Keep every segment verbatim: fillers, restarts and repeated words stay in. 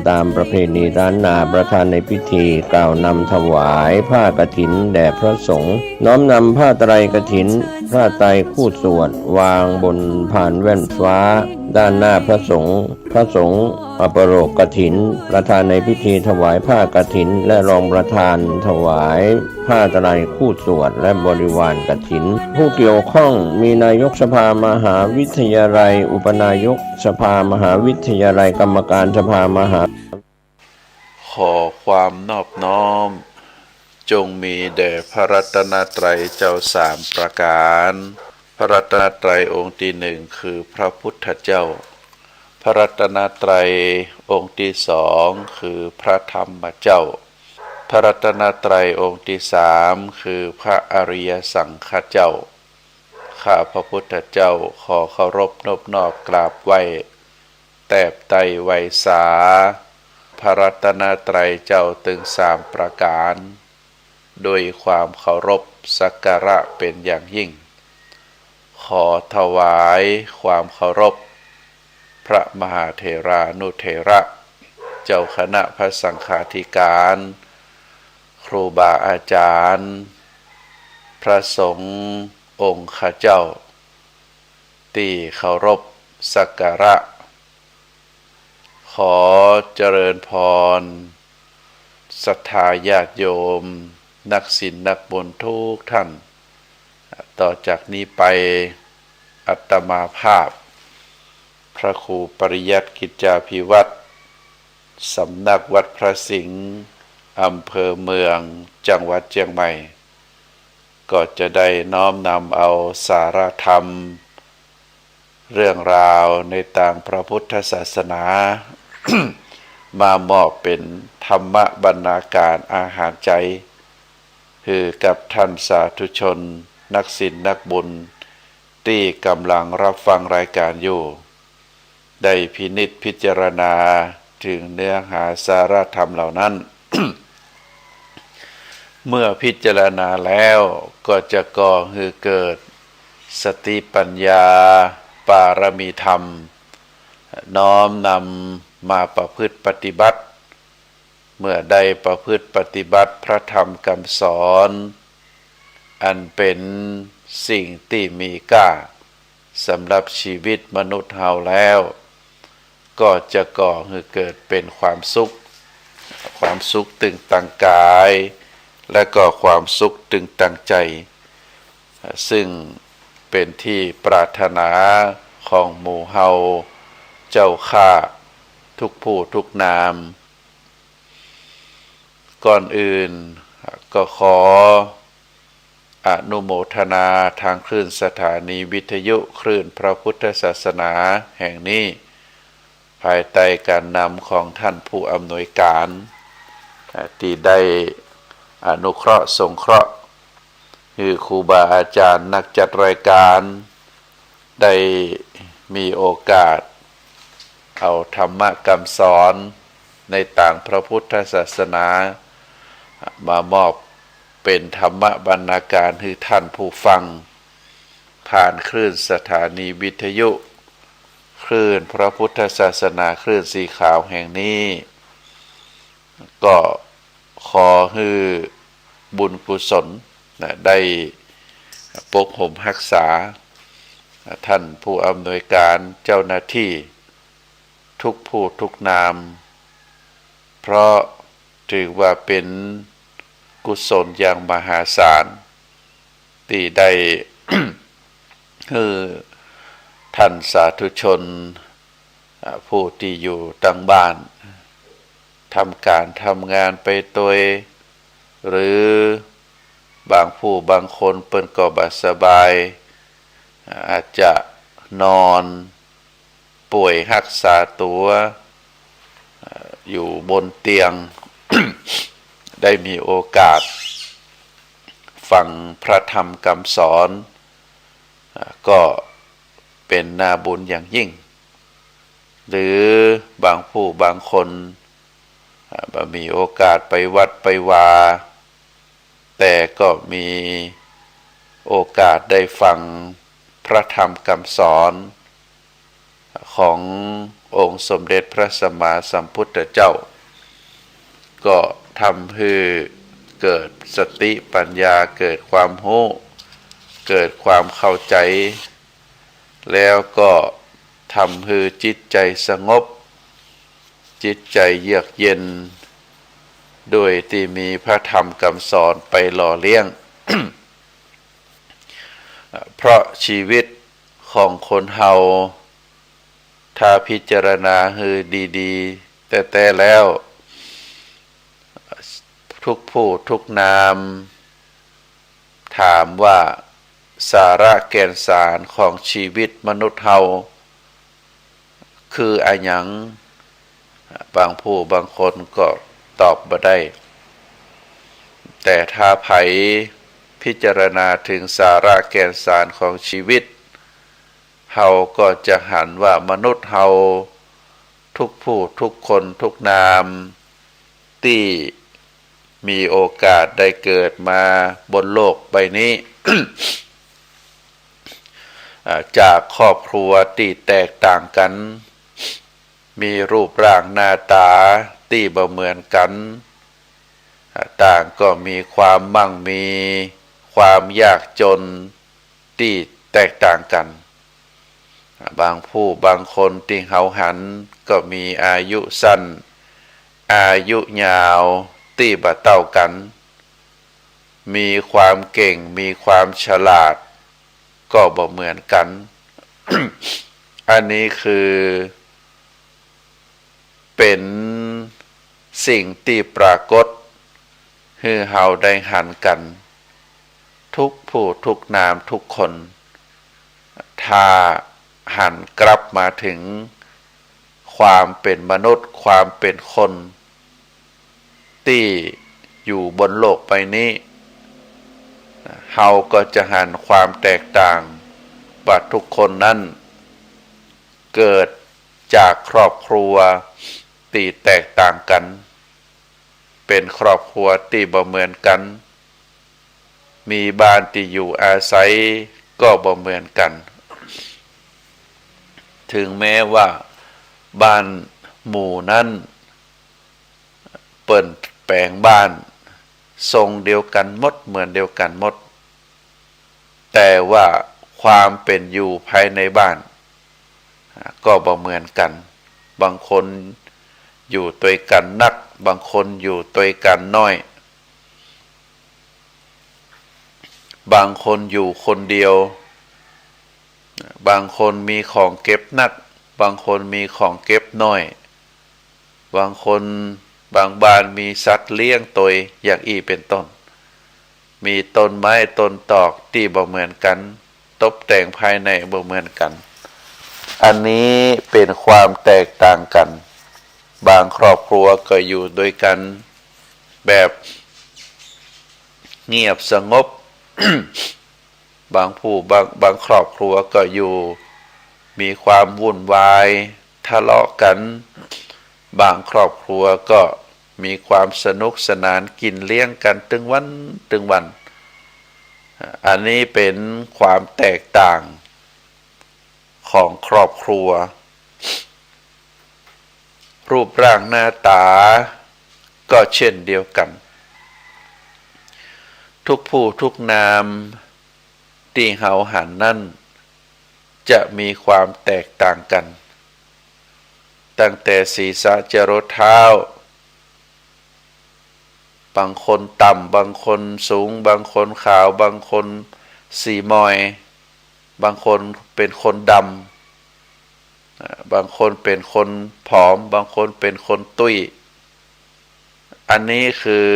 ตามประเพณีล้านนา ประธานในพิธีกล่าวนำถวายผ้ากฐินแด่พระสงฆ์ น้อมนำผ้าไตรกฐิน ผ้าไตรคู่สวด วางบนพานแว่นฟ้า ด้านหน้าพระสงฆ์ พระสงฆ์อปโรกกฐิน ประธานในพิธีถวายผ้ากฐิน และรองประธานถวายผ้าไตรคู่สวด และบริวารกฐิน ผู้เกี่ยวข้องมีนายกสภามหาวิทยาลัย อุปนายกสภามหาวิทยาลัย กรรมการสภามหา ขอความนอบน้อมจงมีแด่พระรัตนตรัยเจ้าสามประการ พระรัตนตรัยองค์ที่หนึ่งคือพระพุทธเจ้า พระรัตนตรัยองค์ที่สองคือพระธรรมเจ้า พระรัตนตรัยองค์ที่สามคือพระอริยสังฆเจ้า ข้าพระพุทธเจ้าขอเคารพนบนอบกราบไหว้ แตบไตร่ไหว้สา พระรัตนตรัยเจ้าตึงสามประการ ด้วยความเคารพสักการะเป็นอย่างยิ่ง ขอถวายความเคารพ พระมหาเถรานุเถระ เจ้าคณะพระสังฆาธิการ ครูบาอาจารย์ พระสงฆ์องค์ข้าเจ้า ตี้เคารพสักการะ ขอเจริญพร ศรัทธาญาติโยม นักศีลนักบุญทุกท่าน ต่อจากนี้ไป อาตมาภาพ พระครูปริยัติกิจจาภิวัฒน์ สำนักวัดพระสิงห์ อำเภอเมือง จังหวัดเชียงใหม่ ก็จะได้น้อมนำเอาสาระธรรม เรื่องราวในตางพระพุทธศาสนา มามอบเป๋นธรรมบรรณาการอาหารใจ๋ หื้อกับท่านสาธุชน นักศีลนักบุญ ตี้ก่ำลังรับฟังรายการอยู่ ได้พินิจพิจารณาเถิงเนื้อหาสาระธรรมเหล่านั้น เมื่อพิจารณาแล้วก็จะก่อหื้อเกิดสติปัญญาปารมีธรรม น้อมนำมาประพฤติปฏิบัติ เมื่อได้ประพฤติปฏิบัติพระธรรมคำสอน อันเป๋นสิ่งตี้มีก้าสำหรับชีวิตมนุษย์เฮาแล้ว ก็จะก่อหื้อเกิดเป๋นความสุข ความสุขตึงตางกาย และก็ความสุขตึงตางใจ๋ ซึ่งเป๋นตี้ปรารถนาของหมู่เฮาเจ้าข้าทุกผู้ทุกนาม ก่อนอื่นก็ขออนุโมทนาตางคลื่นสถานีวิทยุคลื่นพระพุทธศาสนาแห่งนี้ ภายใต้การนำของท่านผู้อำนวยการ อ่า ตี้ได้อนุเคราะห์สงเคราะห์ หื้อครูบาอาจารย์นักจัดรายการ ได้มีโอกาสเอาธรรมะคำสอนในตางพระพุทธศาสนา มามอบเป๋นธรรมบรรณาการหื้อท่านผู้ฟัง ผ่านคลื่นสถานีวิทยุ คลื่นพระพุทธศาสนา คลื่นสีขาวแห่งนี้ ก็ขอหื้อบุญกุศลนะ ได้ปกห่มฮักษา ท่านผู้อำนวยการ เจ้าหน้าตี้ทุกผู้ทุกนาม เพราะถือว่าเป๋นกุศลอย่างมหาศาล ตี้ได้ หื้อท่านสาธุชน อ่า ผู้ตี้อยู่ตางบ้าน ทำก๋านทำงานไปตวย หรือบางผู้บางคนเปิ้นก็บ่สบาย อาจจะนอนป่วยฮักษาตั๋ว อ่า อยู่บนเตียง ได้มีโอกาสฟังพระธรรมคำสอน อ่า ก็เป๋นนาบุญอย่างยิ่ง หรือบางผู้บางคน อ่า บ่มีโอกาสไปวัดไปวา แต่ก็มีโอกาสได้ฟังพระธรรมคำสอนของ องค์สมเด็จพระสัมมาสัมพุทธเจ้า ก็ทำหื้อเกิดสติปัญญา เกิดความฮู้ เกิดความเข้าใจ๋ แล้วก็ทำหื้อจิตใจ๋สงบ จิตใจ๋เยือกเย็น โดยตี้มีพระธรรมกำสอนไปหล่อเลี้ยง เพราะชีวิตของคนเฮา ถ้าพิจารณาหื้อดีๆ แต๊ๆ แล้ว ทุกผู้ทุกนาม ถามว่าสาระแก่นสารของชีวิตมนุษย์เฮา คืออะหยัง บางผู้บางคนก็ตอบบ่ได้ แต่ถ้าใผพิจารณาเถิงสาระแก่นสารของชีวิต เฮาก็จะหันว่ามนุษย์เฮาทุกผู้ทุกคนทุกนาม ตี้มีโอกาสได้เกิดมาบนโลกใบนี้ อ่า จากครอบครัวตี้แตกต่างกั๋น มีรูปร่างหน้าต๋าตี้บ่เหมือนกั๋น อ่า ต่างก็มีความมั่งมี ความยากจนตี้แตกต่างกั๋น อ่า บางผู้บางคนตี้เฮาหันก็มีอายุสั้น อายุยาวตี้บ่เต้ากั๋น มีความเก่ง มีความฉลาด ก็บ่เหมือนกั๋น อันนี้คือ เป๋นสิ่งตี้ปรากฏหื้อเฮาได้หันกั๋น ทุกผู้ทุกนามทุกคน ถ้าหันกลับมาเถิงความเป๋นมนุษย์ ความเป๋นคน ตี้อยู่บนโลกใบนี้ เฮาก็จะหันความแตกต่างว่าทุกคนนั้นเกิดจากครอบครัวตี้แตกต่างกั๋น เป๋นครอบครัวตี้บ่เหมือนกั๋น มีบ้านตี้อยู่อาศัยก็บ่เหมือนกั๋น เถิงแม้ว่าบ้านหมู่นั้น เปิ้นแป๋งบ้านทรงเดียวกั๋นหมด เหมือนเดียวกั๋นหมด แต่ว่าความเป๋นอยู่ภายในบ้าน อ่า ก็บ่เหมือนกั๋น บางคนอยู่ตวยกั๋นนัก บางคนอยู่ตวยกั๋นน้อย บางคนอยู่คนเดียว บางคนมีของเก็บนัก บางคนมีของเก็บน้อย บางคน บางบ้านมีสัตว์เลี้ยงตวย อย่างอี้เป๋นต้น มีต้นไม้ต้นตอกตี้บ่เหมือนกั๋น ตกแต่งภายในบ่เหมือนกั๋น อันนี้เป๋นความแตกต่างกั๋น บางครอบครัวก็อยู่ตวยกั๋นแบบเงียบสงบ บางผู้ บาง บางครอบครัวก็อยู่ มีความวุ่นวาย ทะเลาะกั๋น บางครอบครัวก็มีความสนุกสนาน กิ๋นเลี้ยงกั๋นตึงวันตึงวัน อันนี้เป๋นความแตกต่างของครอบครัว รูปร่างหน้าต๋าก็เช่นเดียวกั๋น ทุกผู้ทุกนามตี้เฮาหันนั้น จะมีความแตกต่างกั๋น ตั้งแต่ศีรษะจรดเท้า บางคนต่ำ บางคนสูง บางคนขาว บางคนสีมอย บางคนเป๋นคนดำ อ่า บางคนเป๋นคนผอม บางคนเป๋นคนตุ้ย อันนี้คือ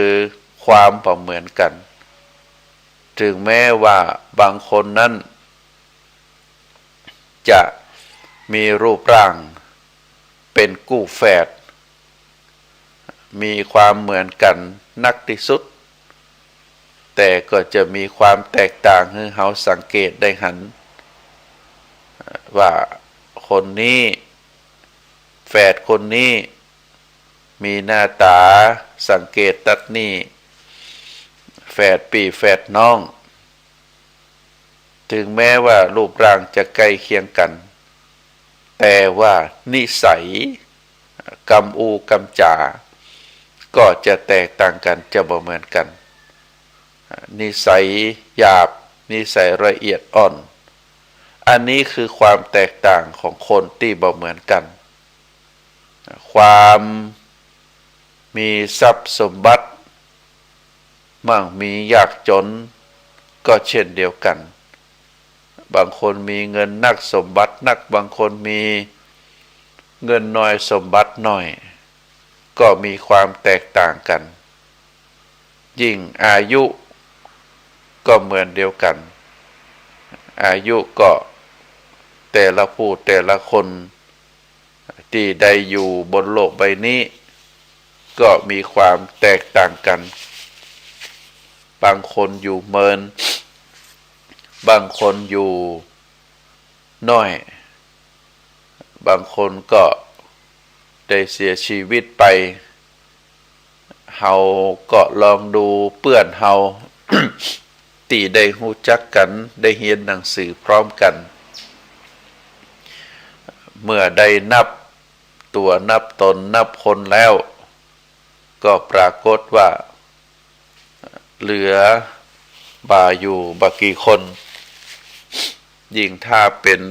ความบ่เหมือนกั๋น เถิงแม้ว่าบางคนนั้น จะมีรูปร่างเป๋นกู้แฝด มีความเหมือนกั๋นนักตี้สุด แต่ก็จะมีความแตกต่างหื้อเฮาสังเกตได้หัน ว่าคนนี้ แฝดคนนี้ มีหน้าต๋าสังเกตตัดนี้ แฝดปี้แฝดน้อง เถิงแม้ว่ารูปร่างจะใก้เคียงกั๋น แต่ว่านิสัย กำอู้กำจ๋า ก็จะแตกต่างกั๋น จะบ่เหมือนกั๋น นิสัยหยาบ นิสัยละเอียดอ่อน อันนี้คือความแตกต่างของคนตี้บ่เหมือนกั๋น ความมีทรัพย์สมบัติ มั่งมียากจ๋น ก็เช่นเดียวกั๋น บางคนมีเงินนัก สมบัตินัก บางคนมีเงินน้อย สมบัติน้อย ก็มีความแตกต่างกั๋น ยิ่งอายุก็เหมือนเดียวกั๋น อายุก็แต่ละผู้แต่ละคน ตี้ได้อยู่บนโลกใบนี้ ก็มีความแตกต่างกั๋น บางคนอยู่เมิน บางคนอยู่น้อย บางคนก็ได้เสียชีวิตไป เฮาก็ลองดูเปื้อนเฮา ตี้ได้ฮู้จักกั๋น ได้เฮียนหนังสือพร้อมกั๋น เมื่อได้นับตั๋วนับตนนับคนแล้ว ก็ปรากฏว่า เหลือบ่าอยู่บ่กี่คน ยิ่งถ้าเป๋น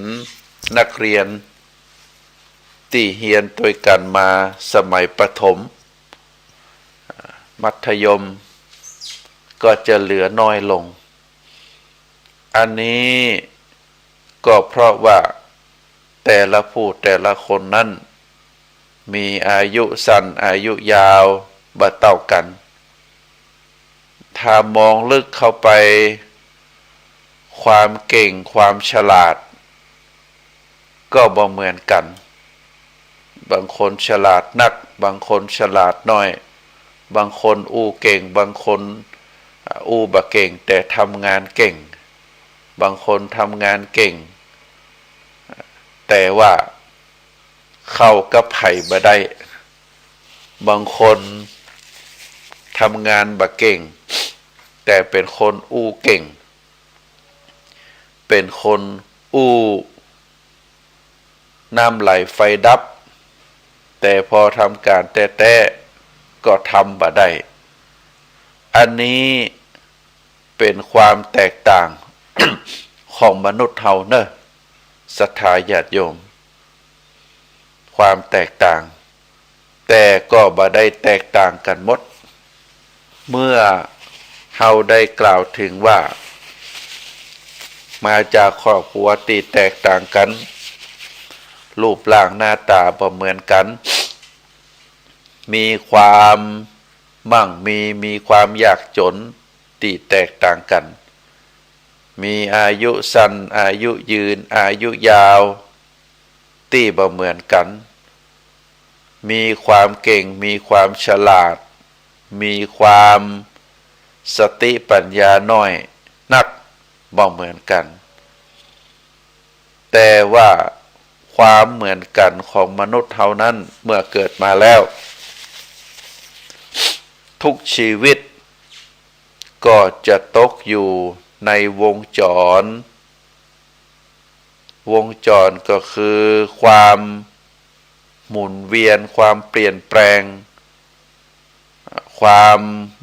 นักเรียน ตี้เฮียนตวยกั๋นมาสมัยประถม มัธยม ก็จะเหลือน้อยลง อันนี้ก็เพราะว่าแต่ละผู้แต่ละคนนั้น มีอายุสั้นอายุยาวบ่เต้ากั๋น ถ้ามองลึกเข้าไป ความเก่งความฉลาด ก็บ่เหมือนกั๋น บางคนฉลาดนัก บางคนฉลาดน้อย บางคนอู้เก่ง บางคน อ่า อู้บ่เก่ง แต่ทำงานเก่ง บางคนทำงานเก่ง แต่ว่าเข้ากับใผบ่ได้ บางคนทำงานบ่เก่ง แต่เป๋นคนอู้เก่ง เป๋นคนอู้น้ำไหลไฟดับ แต่พอทำก๋านแต๊ๆ ก็ทำบ่ได้ อันนี้เป๋นความแตกต่าง ของมนุษย์เฮาเน่อ ศรัทธาญาติโยม ความแตกต่าง แต่ก็บ่ได้แตกต่างกั๋นหมด เมื่อเฮาได้กล่าวเถิงว่า มาจากครอบครัวตี้แตกต่างกั๋น รูปร่างหน้าต๋าบ่เหมือนกั๋น มีความมั่งมี มีความยากจ๋นตี้แตกต่างกั๋น มีอายุสั้น อายุยืน อายุยาว ตี้บ่เหมือนกั๋น มีความเก่ง มีความฉลาด มีความสติปัญญาน้อยนัก บ่เหมือนกั๋น แต่ว่าความเหมือนกั๋นของมนุษย์เฮานั้น เมื่อเกิดมาแล้ว ทุกชีวิตก็จะตกอยู่ในวงจร วงจรก็คือความหมุนเวียน ความเปลี่ยนแปลง ความ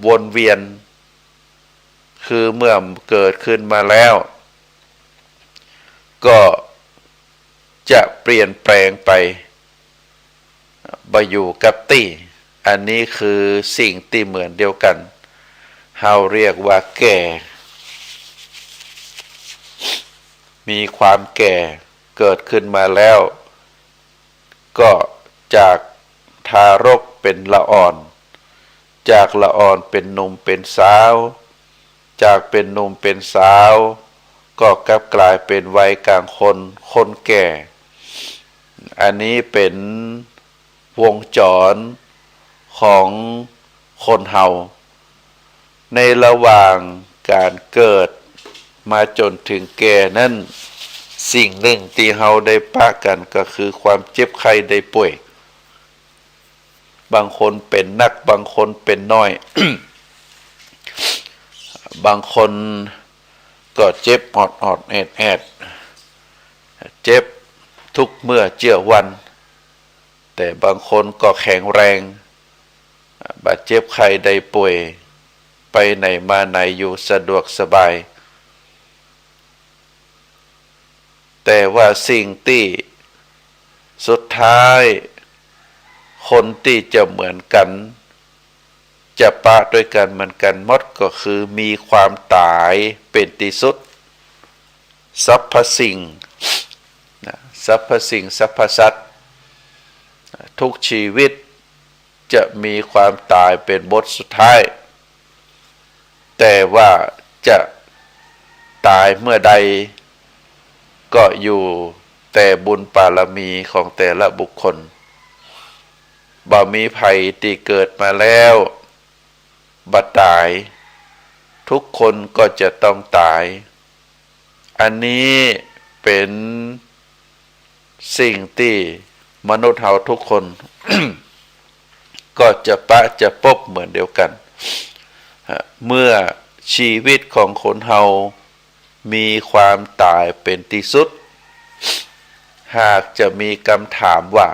วนเวียน คือเมื่อเกิดขึ้นมาแล้ว ก็จะเปลี่ยนแปลงไป บ่อยู่กับตี้ อันนี้คือสิ่งตี้เหมือนเดียวกั๋น เฮาเรียกว่าแก่ มีความแก่เกิดขึ้นมาแล้ว ก็จากทารกเป๋นละอ่อน จากละอ่อนเป๋นหนุ่มเป๋นสาว จากเป๋นหนุ่มเป๋นสาว ก็กลับกลายเป๋นวัยกลางคน คนแก่ อันนี้เป๋นวงจรของคนเฮา ในระหว่างก๋านเกิดมาจ๋นเถิงแก่นั้น สิ่งนึ่งตี้เฮาได้ปะกั๋นก็คือความเจ็บไข้ได้ป่วย บางคนเป๋นนัก บางคนเป๋นน้อย บางคนก็เจ็บออดๆ แอดๆ เจ็บ ทุกเมื่อเจื้อวัน แต่บางคนก็แข็งแรง บ่เจ็บไข้ได้ป่วย ไปไหนมาไหนอยู่สะดวกสบาย แต่ว่าสิ่งตี้สุดท้าย คนตี้จะเหมือนกั๋น จะปะด้วยกั๋นเหมือนกั๋นหมด ก็คือมีความต๋ายเป๋นตี้สุด สรรพสิ่ง นะ สรรพสิ่ง สรรพสัตว์ ทุกชีวิตจะมีความต๋ายเป๋นบทสุดท้าย แต่ว่าจะต๋ายเมื่อใด ก็อยู่แต่บุญบารมีของแต่ละบุคคล บ่มีใผตี้เกิดมาแล้วบ่ต๋าย ทุกคนก็จะต้องต๋าย อันนี้เป๋นสิ่งตี้มนุษย์เฮาทุกคน ก็จะปะจะปบเหมือนเดียวกั๋น เมื่อชีวิตของคนเฮามีความต๋ายเป๋นตี้สุด หากจะมีกำถามว่า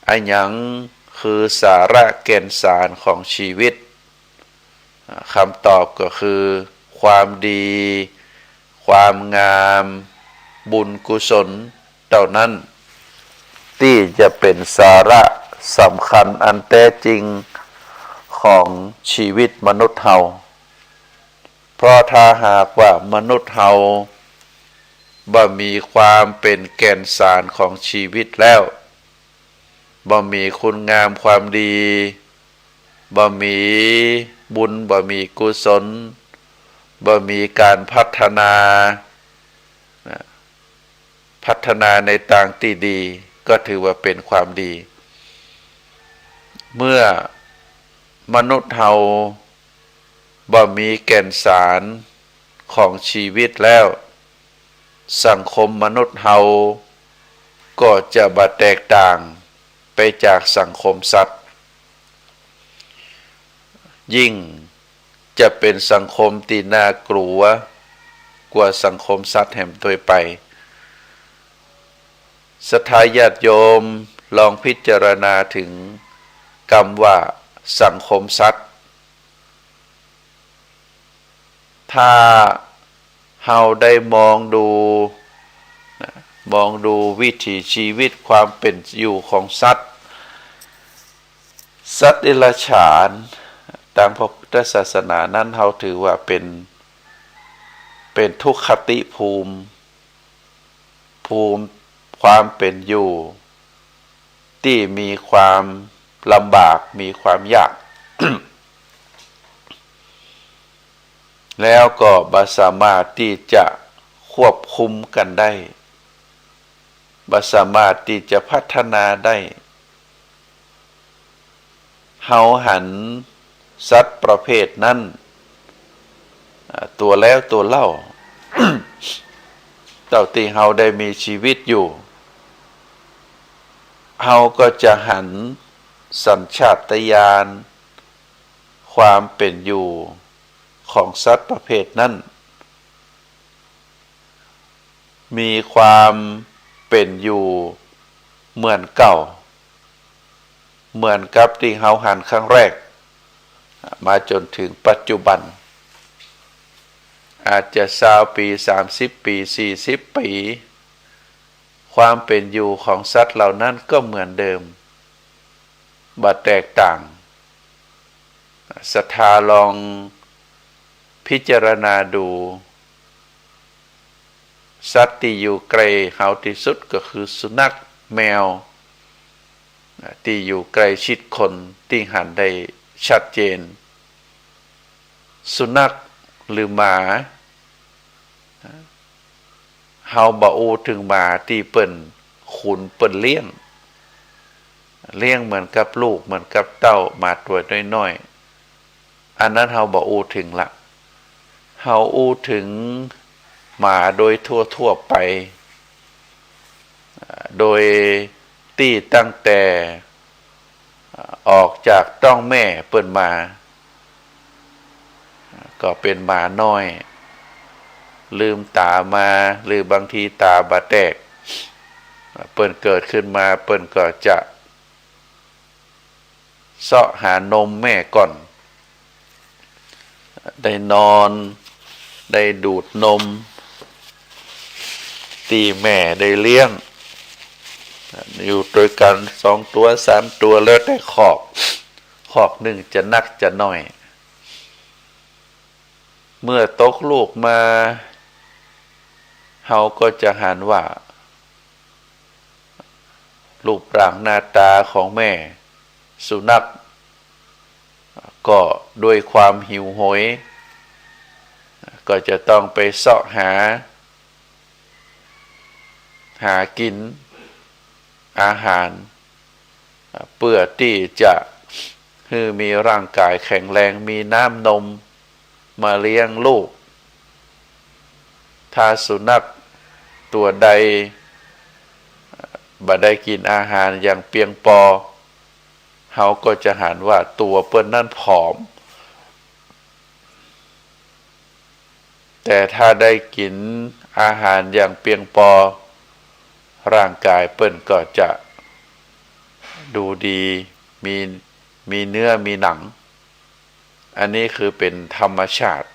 อะหยังคือสาระแก่นสารของชีวิต คำตอบก็คือ ความดี ความงาม บุญกุศล เต้านั้น ตี้จะเป๋นสาระสำคัญอันแต๊จริงของชีวิตมนุษย์เฮา เพราะถ้าหากว่ามนุษย์เฮาบ่มีความเป๋นแก่นสารของชีวิตแล้ว บ่มีคุณงามความดี บ่มีบุญ บ่มีกุศล บ่มีก๋านพัฒนา นะ พัฒนาในตางตี้ดี ก็ถือว่าเป๋นความดี เมื่อมนุษย์เฮาบ่มีแก่นสารของชีวิตแล้ว สังคมมนุษย์เฮาก็จะบ่แตกต่างไปจากสังคมสัตว์ ยิ่งจะเป๋นสังคมตี้น่ากลัวกว่าสังคมสัตว์แหมโดยไป ศรัทธาญาติโยมลองพิจารณาเถิงกำว่าสังคมสัตว์ ถ้าเฮาได้มองดู นะ มองดูวิถีชีวิตความเป๋นอยู่ของสัตว์ สัตว์เดรัจฉาน ตางพระพุทธศาสนานั้นเฮาถือว่าเป๋น เป๋นทุกขติภูมิ ภูมิความเป๋นอยู่ ตี้มีความลำบาก มีความยาก แล้วก็บ่สามารถตี้จะควบคุมกั๋นได้ บ่สามารถตี้จะพัฒนาได้ เฮาหันสัตว์ประเภทนั้น อ่า ตั๋วแล้วตั๋วเล่า เต้าตี้เฮาได้มีชีวิตอยู่ เฮาก็จะหันสัญชาตญาณความเป๋นอยู่ของสัตว์ประเภทนั้น มีความเป๋นอยู่เหมือนเก่า เหมือนกับตี้เฮาหันครั้งแรก มาจ๋นเถิงปัจจุบัน อาจจะซาวปี๋ สามสิบปี๋ สี่สิบปี๋ ความเป๋นอยู่ของสัตว์เหล่านั้นก็เหมือนเดิม บ่แตกต่าง ศรัทธาลองพิจารณาดู สัตว์ตี้อยู่ใก้เฮาตี้สุดก็คือสุนัข แมว ตี้อยู่ใก้ชิดคน ตี้หันได้ชัดเจน สุนัขหรือหมา เฮาบ่อู้เถิงหมาตี้เปิ้นขุนเปิ้นเลี้ยง เลี้ยงเหมือนกับลูกเหมือนกับเต้า หมาตั๋วน้อยๆ อันนั้นเฮาบ่อู้เถิงละ เฮาอู้เถิงหมาโดยทั่วๆ ไป อ่า โดยตี้ตั้งแต่ อ่า ออกจากต๊องแม่เปิ้นมา อ่า ก็เป๋นหมาน้อย ลืมต๋ามา หรือบางทีต๋าบ่แตก เปิ้นเกิดขึ้นมา เปิ้นก็จะเซาะหานมแม่ก่อน ได้นอน ได้ดูดนม ตี้แม่ได้เลี้ยง อยู่ตวยกั๋นสองตั๋วสามตั๋ว แล้วแต่คอก คอกนึ่งจะนักจะน้อย เมื่อตกลูกมา เฮาก็จะหันว่า รูปร่างหน้าต๋าของแม่สุนัข ก็ด้วยความหิวโหย ก็จะต้องไปเซาะหา หากิ๋นอาหาร เปื้อตี้จะหื้อมีร่างก๋ายแข็งแรง มีน้ำนมมาเลี้ยงลูก ถ้าสุนัขตั๋วใดบ่ได้กิ๋นอาหารอย่างเปียงปอ เฮาก็จะหันว่าตั๋วเปิ้นนั้นผอม แต่ถ้าได้กิ๋นอาหารอย่างเปียงปอ ร่างก๋ายเปิ้นก็จะดูดี มี มีเนื้อมีหนัง อันนี้คือเป๋นธรรมชาติ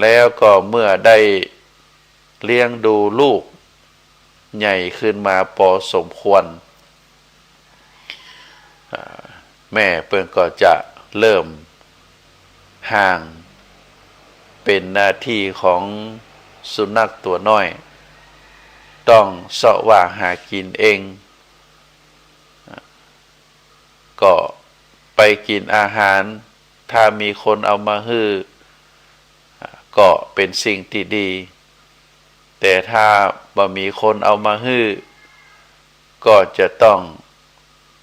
แล้วก็เมื่อได้เลี้ยงดูลูกใหญ่ขึ้นมาปอสมควร อ่า แม่เปิ้นก็จะเริ่มห่าง เป๋นหน้าตี้ของสุนัขตั๋วน้อย ต้องเซาะว่าหากิ๋นเอง อ่า ก็ไปกิ๋นอาหาร ถ้ามีคนเอามาหื้อ อ่า ก็เป๋นสิ่งตี้ดี แต่ถ้าบ่มีคนเอามาหื้อ ก็จะต้อง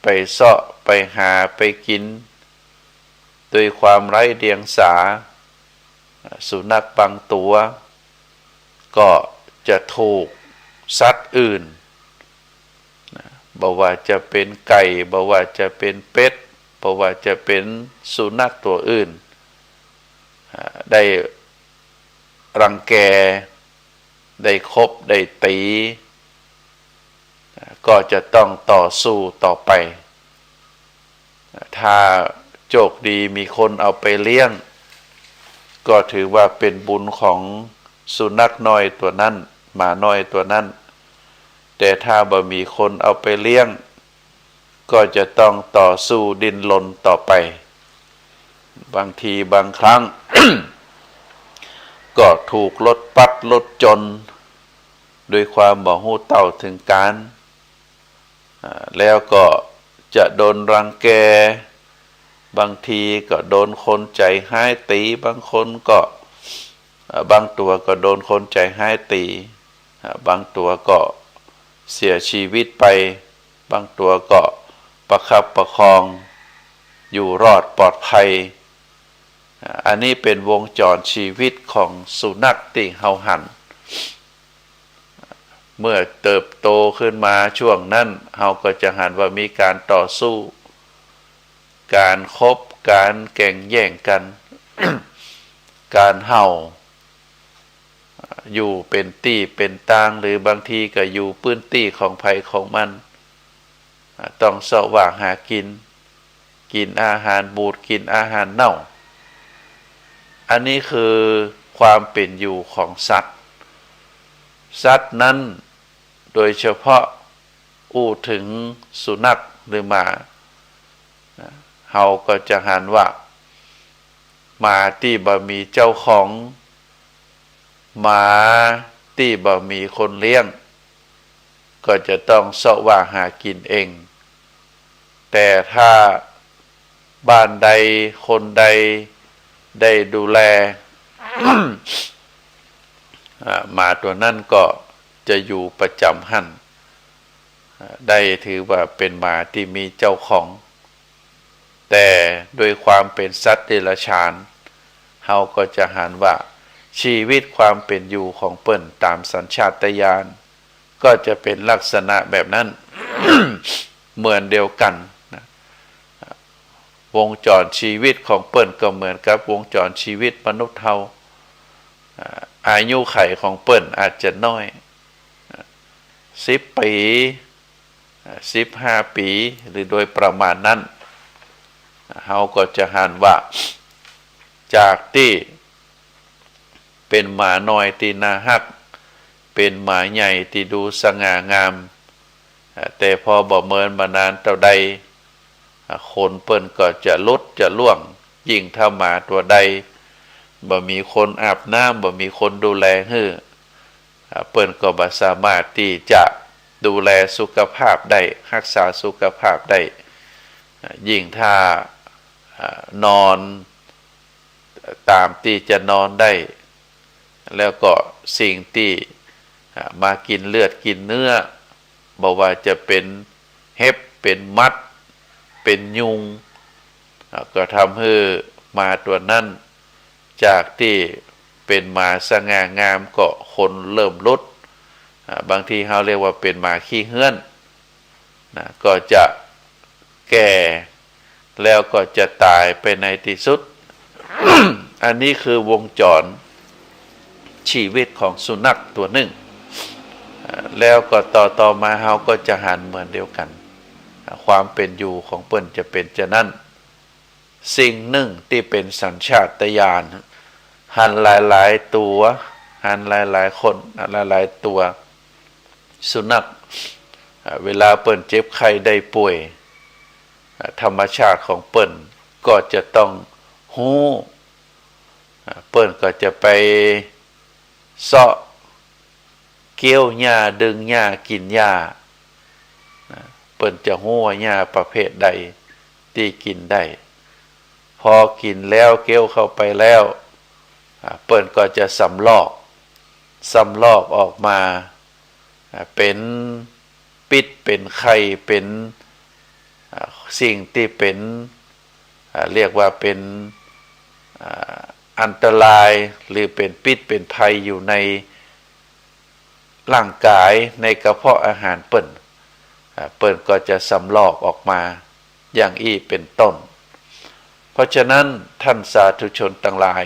ไปเซาะ ไปหา ไปกิ๋น ด้วยความไร้เดียงสา สุนัขบางตั๋ว ก็จะถูกสัตว์อื่น นะ บ่ว่าจะเป๋นไก่ บ่ว่าจะเป๋นเป็ด บ่ว่าจะเป๋นสุนัขตั๋วอื่น อ่า ได้รังแก ได้ขบ ได้ตี๋ ก็จะต้องต่อสู้ต่อไป ถ้าโจคดีมีคนเอาไปเลี้ยง ก็ถือว่าเป๋นบุญของสุนัขน้อยตั๋วนั้น หมาน้อยตั๋วนั้น แต่ถ้าบ่มีคนเอาไปเลี้ยง ก็จะต้องต่อสู้ดิ้นรนต่อไป บางทีบางครั้ง ก็ถูกรถปั๊ดรถจน ด้วยความบ่ฮู้เต้าเถิงก๋าร อ่า แล้วก็จะโดนรังแก บางทีก็โดนคนใจ๋ฮ้ายตี๋ บางคนก็ อ่า บางตั๋วก็โดนคนใจ๋ฮ้ายตี๋ อ่า บางตั๋วก็เสียชีวิตไป บางตั๋วก็ประคับประคองอยู่รอดปลอดภัย อ่า อันนี้เป๋นวงจรชีวิตของสุนัขตี้เฮาหัน เมื่อเติบโตขึ้นมาช่วงนั้น เฮาก็จะหันว่ามีก๋านต่อสู้ ก๋านขบ ก๋านแก่งแย่งกั๋น ก๋านเห่า อยู่เป๋นตี้เป๋นตาง หรือบางทีก็อยู่ปื้นตี้ของใผของมัน อ่า ต้องเซาะว่าหากิ๋น กิ๋นอาหารบูด กิ๋นอาหารเน่า อันนี้คือความเป๋นอยู่ของสัตว์ สัตว์นั้นโดยเฉพาะอู้เถิงสุนัขหรือหมา นะ เฮาก็จะหันว่า หมาตี้บ่มีเจ้าของ หมาตี้บ่มีคนเลี้ยง ก็จะต้องเซาะว่าหากิ๋นเอง แต่ถ้าบ้านใดคนใดได้ดูแล อ่า หมาตั๋วนั้นก็จะอยู่ประจ๋ำหั้น อ่า ได้ถือว่าเป๋นหมาตี้มีเจ้าของ แต่ด้วยความเป๋นสัตว์เดรัจฉาน เฮาก็จะหันว่าชีวิตความเป๋นอยู่ของเปิ้นต๋ามสัญชาตญาณ ก็จะเป๋นลักษณะแบบนั้น เหมือนเดียวกั๋นนะ วงจรชีวิตของเปิ้นก็เหมือนกับวงจรชีวิตมนุษย์เฮา อ่า อายุขัยของเปิ้นอาจจะน้อย อ่า สิบปี๋ อ่า สิบห้าปี๋ หรือโดยประมาณนั้น เฮาก็จะหันว่า จากตี้เป๋นหมาน้อยตี้น่าฮัก เป๋นหมาใหญ่ตี้ดูสง่างาม อ่า แต่พอบ่เมินบ่นานเต้าใด อ่า ขนเปิ้นก็จะหลุดจะร่วง ยิ่งถ้าหมาตั๋วใด บ่มีคนอาบน้ำ บ่มีคนดูแลหื้อ อ่า เปิ้นก็บ่สามารถตี้จะดูแลสุขภาพได้ ฮักษาสุขภาพได้ อ่า ยิ่งถ้า อ่า นอน ต๋ามตี้จะนอนได้ แล้วก็สิ่งตี้ อ่า มากิ๋นเลือดกิ๋นเนื้อ บ่ว่าจะเป๋นเห็บ เป๋นมัด เป๋นยุง อ่า ก็ทำหื้อหมาตั๋วนั้น จากตี้เป๋นหมาสง่างามก็ขนเริ่มหลุด อ่า บางทีเฮาเรียกว่าเป๋นหมาขี้เฮื้อน นะ ก็จะแก่ แล้วก็จะต๋ายไปในตี้สุด อันนี้คือวงจรชีวิตของสุนัขตั๋วนึ่ง อ่า แล้วก็ต่อ ต่อมาเฮาก็จะหันเหมือนเดียวกั๋น อ่า ความเป๋นอยู่ของเปิ้นจะเป๋นจานั้น สิ่งนึ่งตี้เป๋นสัญชาตญาณ หันหลายๆ ตั๋ว หันหลายๆ คน หลายๆ ตั๋ว สุนัข อ่า เวลาเปิ้นเจ็บไข้ได้ป่วย อ่า ธรรมชาติของเปิ้นก็จะต้องฮู้ อ่า เปิ้นก็จะไปเซาะเกี้ยวหญ้า ดึงหญ้า กิ๋นหญ้า นะ เปิ้นจะฮู้ว่าหญ้าประเภทใดตี้กิ๋นได้ พอกิ๋นแล้ว เกี้ยวเข้าไปแล้ว อ่า เปิ้นก็จะสำรอก สำรอกออกมา อ่า เป๋นปิ๊ด เป๋นไข่ เป๋น อ่า สิ่งตี้เป๋น อ่า เรียกว่าเป๋น อ่า อันตราย หรือเป๋นปิ๊ดเป๋นภัยอยู่ในร่างก๋าย ในกระเพาะอาหารเปิ้น อ่า เปิ้นก็จะสำรอกออกมา อย่างอี้เป๋นต้น เพราะฉะนั้นท่านสาธุชนตังหลาย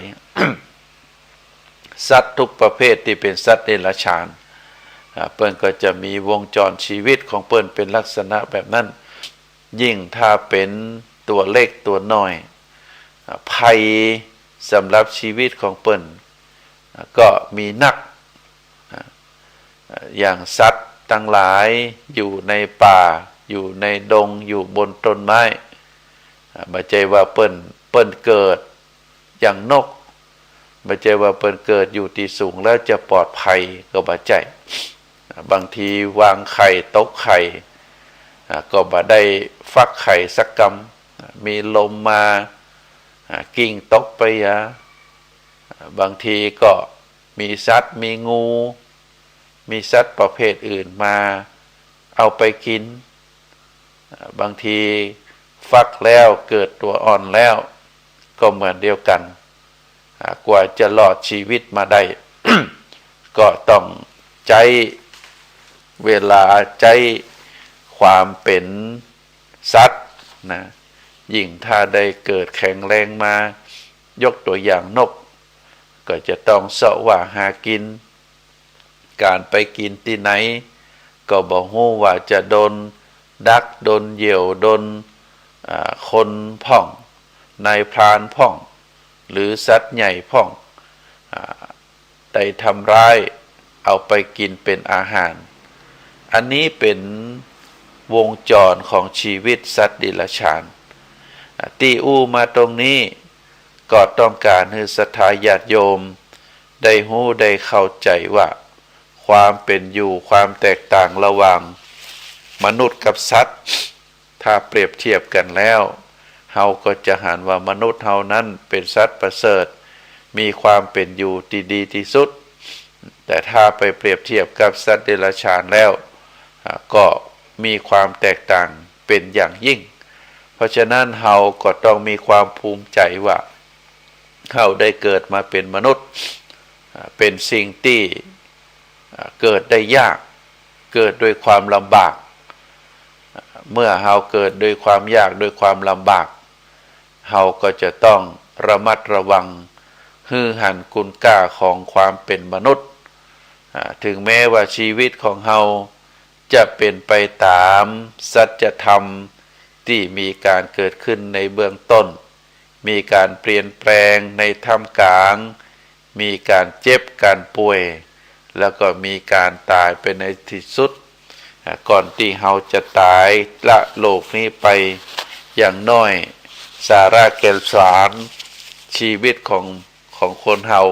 สัตว์ทุกประเภทตี้เป๋นสัตว์เดรัจฉาน อ่า เปิ้นก็จะมีวงจรชีวิตของเปิ้นเป๋นลักษณะแบบนั้น ยิ่งถ้าเป๋นตั๋วเล็กตั๋วน้อย อ่า ภัยสำหรับชีวิตของเปิ้น อ่า ก็มีนัก อ่า อย่างสัตว์ตังหลายอยู่ในป่า อยู่ในดง อยู่บนต้นไม้ อ่า บ่ใจ้ว่าเปิ้น เปิ้นเกิดอย่างนก บ่ใจ้ว่าเปิ้นเกิดอยู่ตี้สูงแล้วจะปลอดภัย ก็บ่ใจ้ อ่า บางทีวางไข่ตกไข่ อ่า ก็บ่ได้ฟักไข่สักกำ อ่า มีลมมา อ่า กิ่งตกไปหา อ่า บางทีก็มีสัตว์ มีงู มีสัตว์ประเภทอื่นมาเอาไปกิ๋น อ่า บางทีฟักแล้วเกิดตั๋วอ่อนแล้ว ก็เหมือนเดียวกั๋น อ่า กว่าจะรอดชีวิตมาได้ ก็ต้องใจ๊เวลา ใจ๊ความเป๋นสัตว์นะ ยิ่งถ้าได้เกิดแข็งแรงมา ยกตั๋วอย่างนก ก็จะต้องเซาะว่าหากิ๋น ก๋านไปกิ๋นตี้ไหน ก็บ่ฮู้ว่าจะโดนดัก โดนเหยี่ยว โดน อ่า คนพ่อง นายพรานพ่อง หรือสัตว์ใหญ่พ่อง อ่า ได้ทำร้าย เอาไปกิ๋นเป๋นอาหาร อันนี้เป๋นวงจรของชีวิตสัตว์เดรัจฉาน อ่า ตี้อู้มาตรงนี้ ก็ต้องก๋านหื้อศรัทธาญาติโยม ได้ฮู้ได้เข้าใจ๋ว่า ความเป๋นอยู่ ความแตกต่างระหว่างมนุษย์กับสัตว์ ถ้าเปรียบเทียบกั๋นแล้ว เฮาก็จะหันว่ามนุษย์เฮานั้นเป๋นสัตว์ประเสริฐ มีความเป๋นอยู่ตี้ดีตี้สุด แต่ถ้าไปเปรียบเทียบกับสัตว์เดรัจฉานแล้ว อ่า ก็มีความแตกต่างเป๋นอย่างยิ่ง เพราะฉะนั้นเฮาก็ต้องมีความภูมิใจ๋ว่า เฮาได้เกิดมาเป๋นมนุษย์ อ่า เป๋นสิ่งตี้ อ่า เกิดได้ยาก เกิดด้วยความลำบาก อ่า เมื่อเฮาเกิดด้วยความยาก ด้วยความลำบาก เฮาก็จะต้องระมัดระวัง หื้อหันคุณค่าของความเป๋นมนุษย์ อ่า ถึงแม้ว่าชีวิตของเฮา จะเป๋นไปต๋ามสัจธรรมตี้มีก๋านเกิดขึ้นในเบื้องต้น มีก๋านเปลี่ยนแปลงในท่ามกลาง มีก๋านเจ็บก๋านป่วย แล้วก็มีก๋านต๋ายไปในตี้สุด อ่า ก่อนตี้เฮาจะต๋ายละโลกนี้ไป อย่างน้อยสาระแก่นสารชีวิตของ ของคนเฮา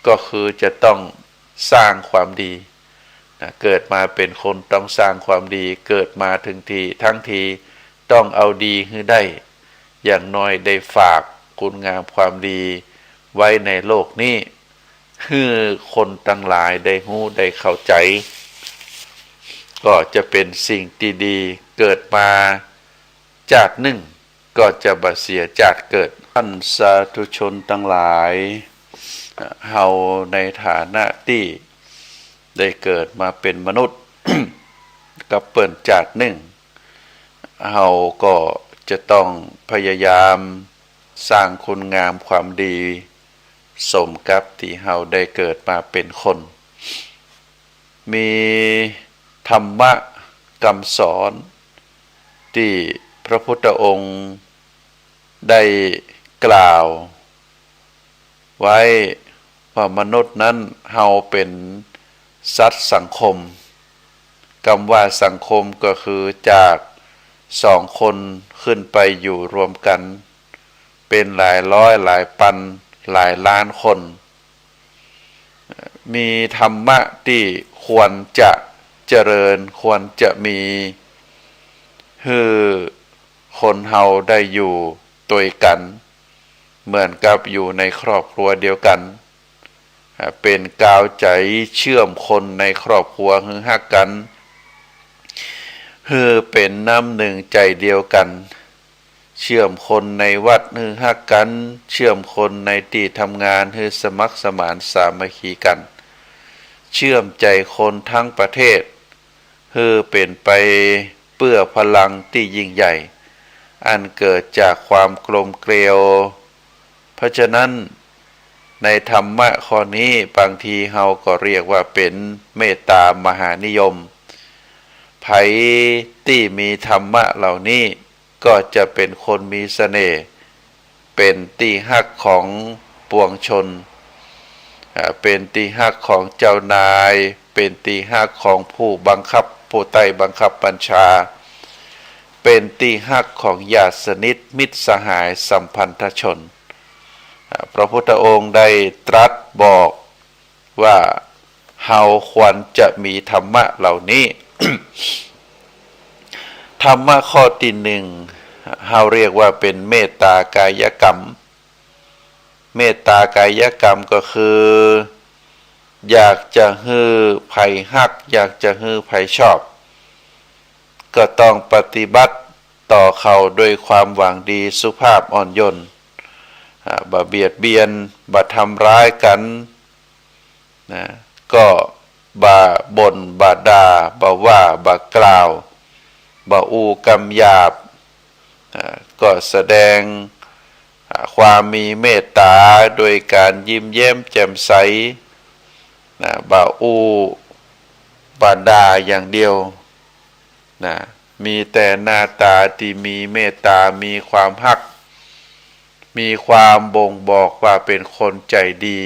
ก็คือจะต้องสร้างความดี นะ เกิดมาเป๋นคนต้องสร้างความดี เกิดมาตึงที ตึงทีต้องเอาดีหื้อได้ อย่างน้อยได้ฝากคุณงามความดีไว้ในโลกนี้ หื้อคนตังหลายได้ฮู้ได้เข้าใจ๋ ก็จะเป๋นสิ่งตี้ดี เกิดมาจาตินึ่ง ก็จะบ่เสียจาติเกิด ท่านสาธุชนตังหลาย เฮาในฐานะตี้ได้เกิดมาเป๋นมนุษย์ กับเปิ้นจาตินึ่ง เฮาก็จะต้องพยายามสร้างคุณงามความดี สมกับตี้เฮาได้เกิดมาเป๋นคน มีธรรมะกำสอนตี้พระพุทธองค์ได้กล่าวไว้ว่ามนุษย์นั้นเฮาเป๋นสัตว์สังคม กำว่าสังคมก็คือจากสองคนขึ้นไปอยู่รวมกั๋น เป๋นหลายร้อยหลายปันหลายล้านคน มีธรรมะตี้ควรจะเจริญ ควรจะมี หื้อคนเฮาได้อยู่ตวยกั๋น เหมือนกับอยู่ในครอบครัวเดียวกั๋น อ่า เป๋นกาวใจ๋เชื่อมคนในครอบครัวหื้อฮักกั๋น หื้อเป๋นน้ำนึ่งใจ๋เดียวกั๋น เชื่อมคนในวัดหื้อฮักกั๋น เชื่อมคนในตี้ทำงานหื้อสมัครสมานสามัคคีกั๋น เชื่อมใจ๋คนตึงประเทศ หื้อเป๋นไปเปื้อพลังตี้ยิ่งใหญ่ อันเกิดจากความกลมเกลียว เพราะฉะนั้น ในธรรมะข้อนี้บางทีเฮาก็เรียกว่าเป๋นเมตตามหานิยม ใผตี้มีธรรมะเหล่านี้ก็จะเป๋นคนมีเสน่ห์ เป๋นตี้ฮักของปวงชน อ่า เป๋นตี้ฮักของเจ้านาย เป๋นตี้ฮักของผู้บังคับ ผู้ใต้บังคับบัญชา เป๋นตี้ฮักของญาติสนิทมิตรสหายสัมพันธชน อ่า พระพุทธองค์ได้ตรัสบอกว่าเฮาควรจะมีธรรมะเหล่านี้ ธรรมะข้อตี้นึ่ง เฮาเรียกว่าเป๋นเมตตากายกรรม เมตตากายกรรมก็คือ อยากจะหื้อใผฮัก อยากจะหื้อใผชอบ ก็ต้องปฏิบัติต่อเขาด้วยความหวังดีสุภาพอ่อนโยน อ่า บ่เบียดเบียน บ่ทำร้ายกั๋น นะ ก็บ่บ่น บ่ด่า บ่ว่า บ่กล่าว บ่อู้กำหยาบ อ่า ก็แสดง อ่า ความมีเมตตาโดยก๋านยิ้มแย้มแจ่มใส นะ บ่อู้ บ่ด่าอย่างเดียว นะ มีแต่หน้าต๋าตี้มีเมตตา มีความฮัก มีความบ่งบอกว่าเป๋นคนใจ๋ดี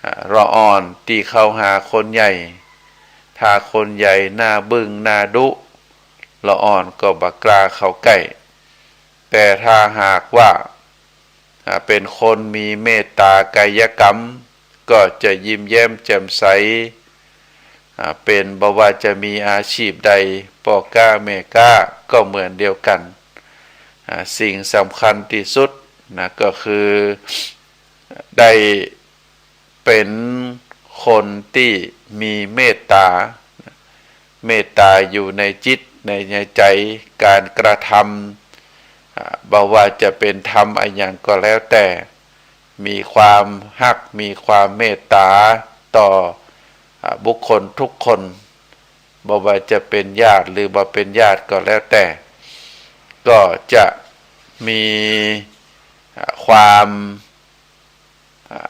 อ่า ละอ่อนตี้เข้าหาคนใหญ่ ถ้าคนใหญ่หน้าบึ้งหน้าดุ ละอ่อนก็บ่กล้าเข้าใก้ แต่ถ้าหากว่า อ่า เป๋นคนมีเมตตากายกรรม ก็จะยิ้มแย้มแจ่มใส อ่า เป๋นบ่ว่าจะมีอาชีพใด ป้อก๊าแม่ก๊าก็เหมือนเดียวกั๋น อ่า สิ่งสำคัญตี้สุดนะ ก็คือได้เป๋นคนตี้มีเมตตา เมตตาอยู่ในจิต ใน ในใจ๋ ก๋านกระทำ อ่า บ่ว่าจะเป๋นทำอะหยังก็แล้วแต่ มีความฮัก มีความเมตตาต่อ อ่า บุคคลทุกคน บ่ว่าจะเป๋นญาติหรือบ่เป๋นญาติก็แล้วแต่ ก็จะมี อ่า ความ อ่า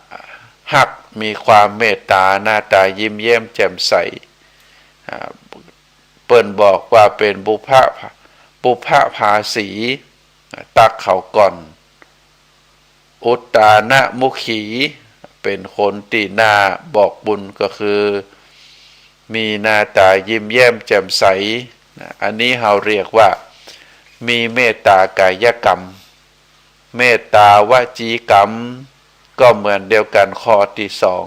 ฮัก มีความเมตตา หน้าต๋ายิ้มแย้มแจ่มใส อ่า ปิ้นบอกว่าเป๋นปุพพะ ปุพพภาสี ตั๊กเขาก่อน อุตตานะมุขี เป๋นคนตี้น่าบอกบุญ ก็คือมีหน้าต๋ายิ้มแย้มแจ่มใส อันนี้เฮาเรียกว่ามีเมตตากายกรรม เมตตาวจีกรรม ก็เหมือนเดียวกั๋นข้อตี้สอง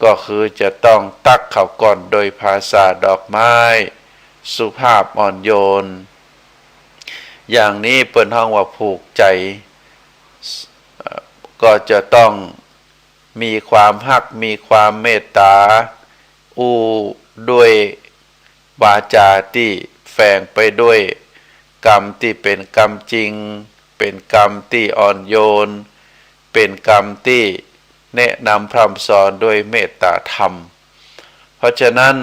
ก็คือจะต้องตั๊กเขาก่อนโดยภาษาดอกไม้สุภาพอ่อนโยน อย่างนี้เปิ้นฮ้องว่าผูกใจ๋ เอ่อ ก็จะต้องมีความฮัก มีความเมตต๋า อู้ด้วยวาจาตี้แฝงไปด้วยกำตี้เป๋นกำจริง เป๋นกำตี้อ่อนโยน เป๋นกำตี้แนะนำพร่ำสอนด้วยเมตต๋าธรรม เพราะฉะนั้น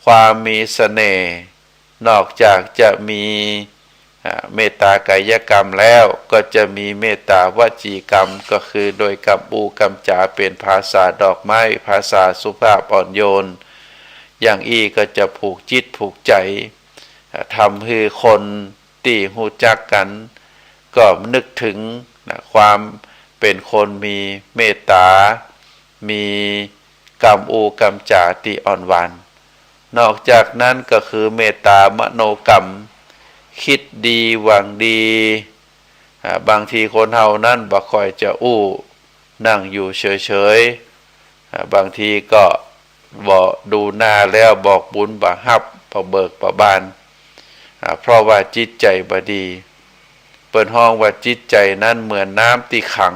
ความมีเสน่ห์ นอกจากจะมี อ่า เมตตากายกรรมแล้ว ก็จะมีเมตตาวจีกรรม ก็คือโดยกำอู้กำจ๋าเป๋นภาษาดอกไม้ ภาษาสุภาพอ่อนโยน อย่างอี้ก็จะผูกจิตผูกใจ๋ อ่า ทำหื้อคนตี้ฮู้จักกั๋น ก็นึกเถิง นะ ความเป๋นคนมีเมตต๋า มีกำอู้กำจ๋าตี้อ่อนหวาน นอกจากนั้นก็คือเมตตามโนกรรม กึ๊ดดีหวังดี อ่า บางทีคนเฮานั้นบ่ค่อยจะอู้ นั่งอยู่เฉยๆ อ่า บางทีก็บ่ดูหน้าแล้ว บอกบุญบ่ฮับ บ่เบิกบ่บาน อ่า เพราะว่าจิตใจ๋บ่ดี เปิ้นฮ้องว่าจิตใจ๋นั้นเหมือนน้ำตี้ขัง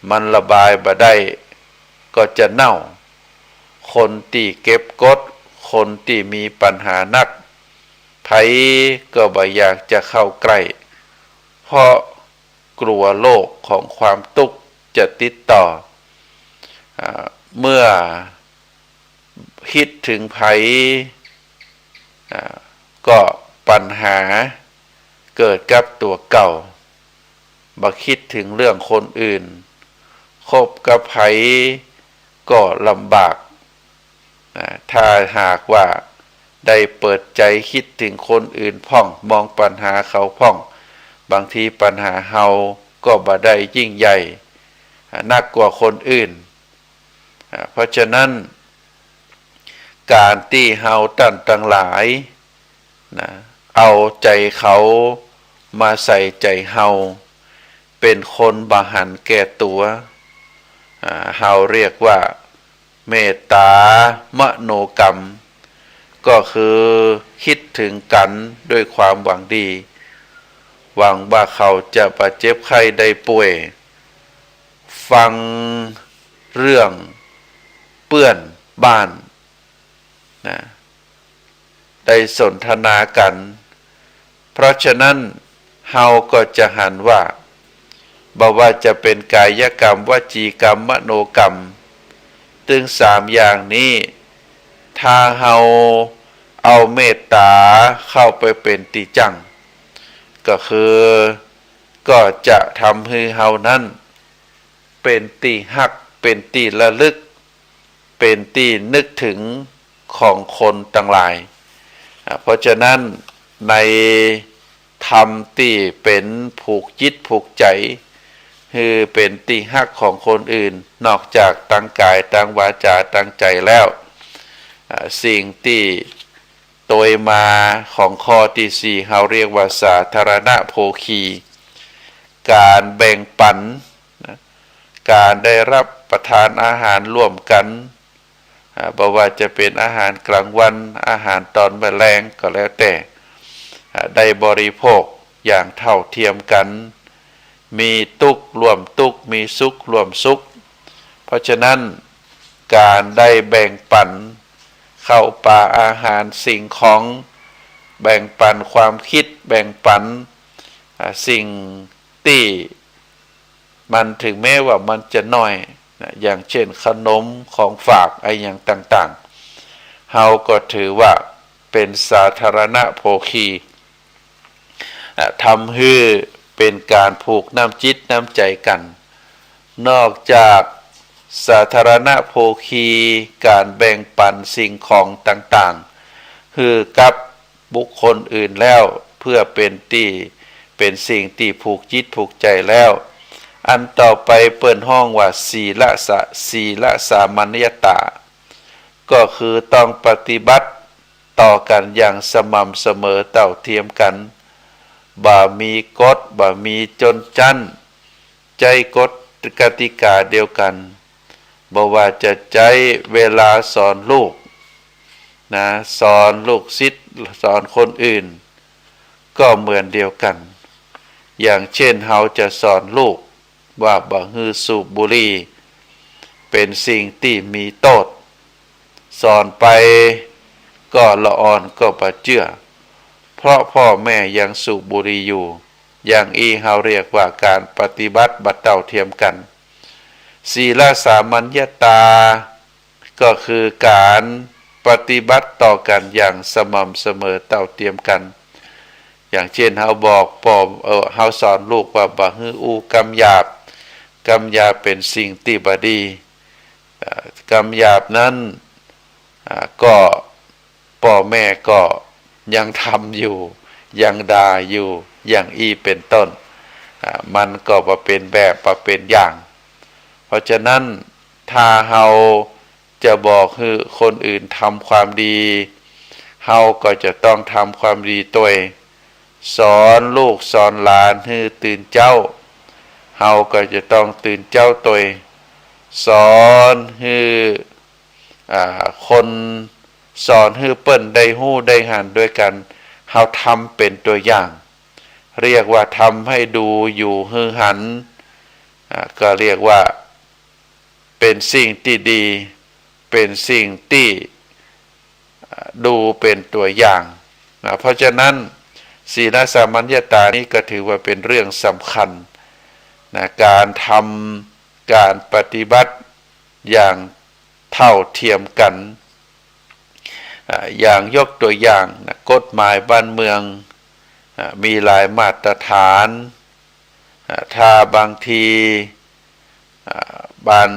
มันระบายบ่ได้ ก็จะเน่า คนตี้เก็บกด คนตี้มีปัญหานัก ใผก็บ่อยากจะเข้าใกล้ เพราะกลัวโรคของความตุ๊กข์จะติดต่อ อ่า เมื่อ กึ๊ดเถิงใผ อ่า ก็ปัญหาเกิดกับตั๋วเก่า บ่กึ๊ดเถิงเรื่องคนอื่น คบกับใผก็ลำบาก อ่า ถ้าหากว่าได้เปิดใจ๋กึ๊ดเถิงคนอื่นพ่อง มองปัญหาเขาพ่อง บางทีปัญหาเฮาก็บ่ได้ยิ่งใหญ่ อ่า นักกว่าคนอื่น อ่า เพราะฉะนั้น ก๋านตี้เฮาต้านตังหลาย นะ เอาใจ๋เขามาใส่ใจ๋เฮา เป๋นคนบ่หันแก่ตั๋ว อ่า เฮาเรียกว่าเมตตามโนกรรม ก็คือกึ๊ดเถิงกั๋นด้วยความหวังดี หวังว่าเขาจะบ่เจ็บไข้ได้ป่วย ฟังเรื่องเปื้อนบ้าน นะ ได้สนทนากั๋น เพราะฉะนั้นเฮาก็จะหันว่า บ่ว่าจะเป๋นกายกรรม วจีกรรม มโนกรรม ตึงสามอย่างนี้ ถ้าเฮาเอาเมตต๋าเข้าไปเป๋นตี้จั่ง ก็คือ ก็จะทำหื้อเฮานั้น เป๋นตี้ฮัก เป๋นตี้ระลึก เป๋นตี้นึกเถิงของคนตังหลาย อ่า เพราะฉะนั้นในธรรมตี้เป๋นผูกจิตผูกใจ๋ หื้อเป๋นตี้ฮักของคนอื่น นอกจากตางก๋าย ตางวาจา ตางใจ๋แล้ว อ่า สิ่งตี้ ตวยมาของข้อตี้สี่ เฮาเรียกว่าสาธารณโภคี ก๋านแบ่งปั๋น นะ ก๋านได้รับประทานอาหารร่วมกั๋น อ่า บ่ว่าจะเป๋นอาหารก๋างวัน อาหารต๋อนมื้อแลงก็แล้วแต่ อ่า ได้บริโภคอย่างเท่าเทียมกั๋น มีตุ๊กข์ร่วมตุ๊กข์ มีสุขร่วมสุข เพราะฉะนั้นก๋านได้แบ่งปั๋นข้าวป๋าอาหารสิ่งของ แบ่งปั๋นความกึ๊ด แบ่งปั๋น อ่า สิ่งตี้มันถึงแม้ว่ามันจะน้อย นะ อย่างเช่นขนมของฝากอะหยังต่างๆ เฮาก็ถือว่าเป๋นสาธารณโภคี อ่ะ ทำหื้อเป๋นก๋านผูกน้ำจิตน้ำใจ๋กั๋น นอกจากสาธารณโภคี ก๋านแบ่งปั๋นสิ่งของต่าง หื้อกับบุคคลอื่นแล้ว เปื้อเป๋นตี้ เป๋นสิ่งตี้ผูกจิตผูกใจ๋แล้ว อันต่อไปเปิ้นฮ้องว่า ศีลสะ ศีลสามัญญตา ก็คือต้องปฏิบัติต่อกั๋นอย่างสม่ำเสมอเต้าเทียมกั๋น บ่มีกฎ บ่มีจนจั้น ใจ๊กฎกติกาเดียวกั๋น บ่ว่าจะใจ๊เวลาสอนลูกนะ สอนลูกศิษย์ สอนคนอื่น ก็เหมือนเดียวกั๋น อย่างเช่น เฮาจะสอนลูกว่าบ่หื้อสูบบุหรี่ เป๋นสิ่งตี้มีโต้ษ สอนไปก็ละอ่อนก็บ่เจื้อ เพราะพ่อแม่ยังสูบบุหรี่อยู่ อย่างอี้เฮาเรียกว่าก๋านปฏิบัติบ่เต้าเทียมกั๋น ศีลสามัญญตา ก็คือก๋านปฏิบัติต่อกั๋นอย่างสม่ำเสมอเต้าเทียมกั๋น อย่างเช่น เฮาบอกป้อ เอ่อ เฮาสอนลูกว่าบ่หื้ออู้กำหยาบ กำหยาบเป๋นสิ่งตี้บ่ดี เอ่อ กำหยาบนั้น อ่า ก็ป้อแม่ก็ยังทำอยู่ ยังด่าอยู่ อย่างอี้เป๋นต้น อ่า มันก็บ่เป๋นแบบ บ่เป๋นอย่าง เพราะฉะนั้น ถ้าเฮาจะบอกหื้อคนอื่นทำความดี เฮาก็จะต้องทำความดีตวย สอนลูกสอนหลานหื้อตื่นเจ๊า เฮาก็จะต้องตื่นเจ๊าตวย สอนหื้อ อ่า คน สอนหื้อเปิ้นได้ฮู้ได้หันด้วยกั๋น เฮาทำเป๋นตั๋วอย่าง เรียกว่าทำหื้อดู อยู่หื้อหัน อ่า ก็เรียกว่าเป๋นสิ่งตี้ดี เป๋นสิ่งตี้ อ่า ดูเป๋นตั๋วอย่างนะ เพราะฉะนั้น ศีลสามัญญตานี้ก็ถือว่าเป๋นเรื่องสำคัญนะ ก๋านทำ ก๋านปฏิบัติอย่างเต้าเทียมกั๋น อ่า อย่างยกตั๋วอย่างนะ กฎหมายบ้านเมือง อ่า มีหลายมาตรฐาน อ่า ถ้าบางที อ่า บาง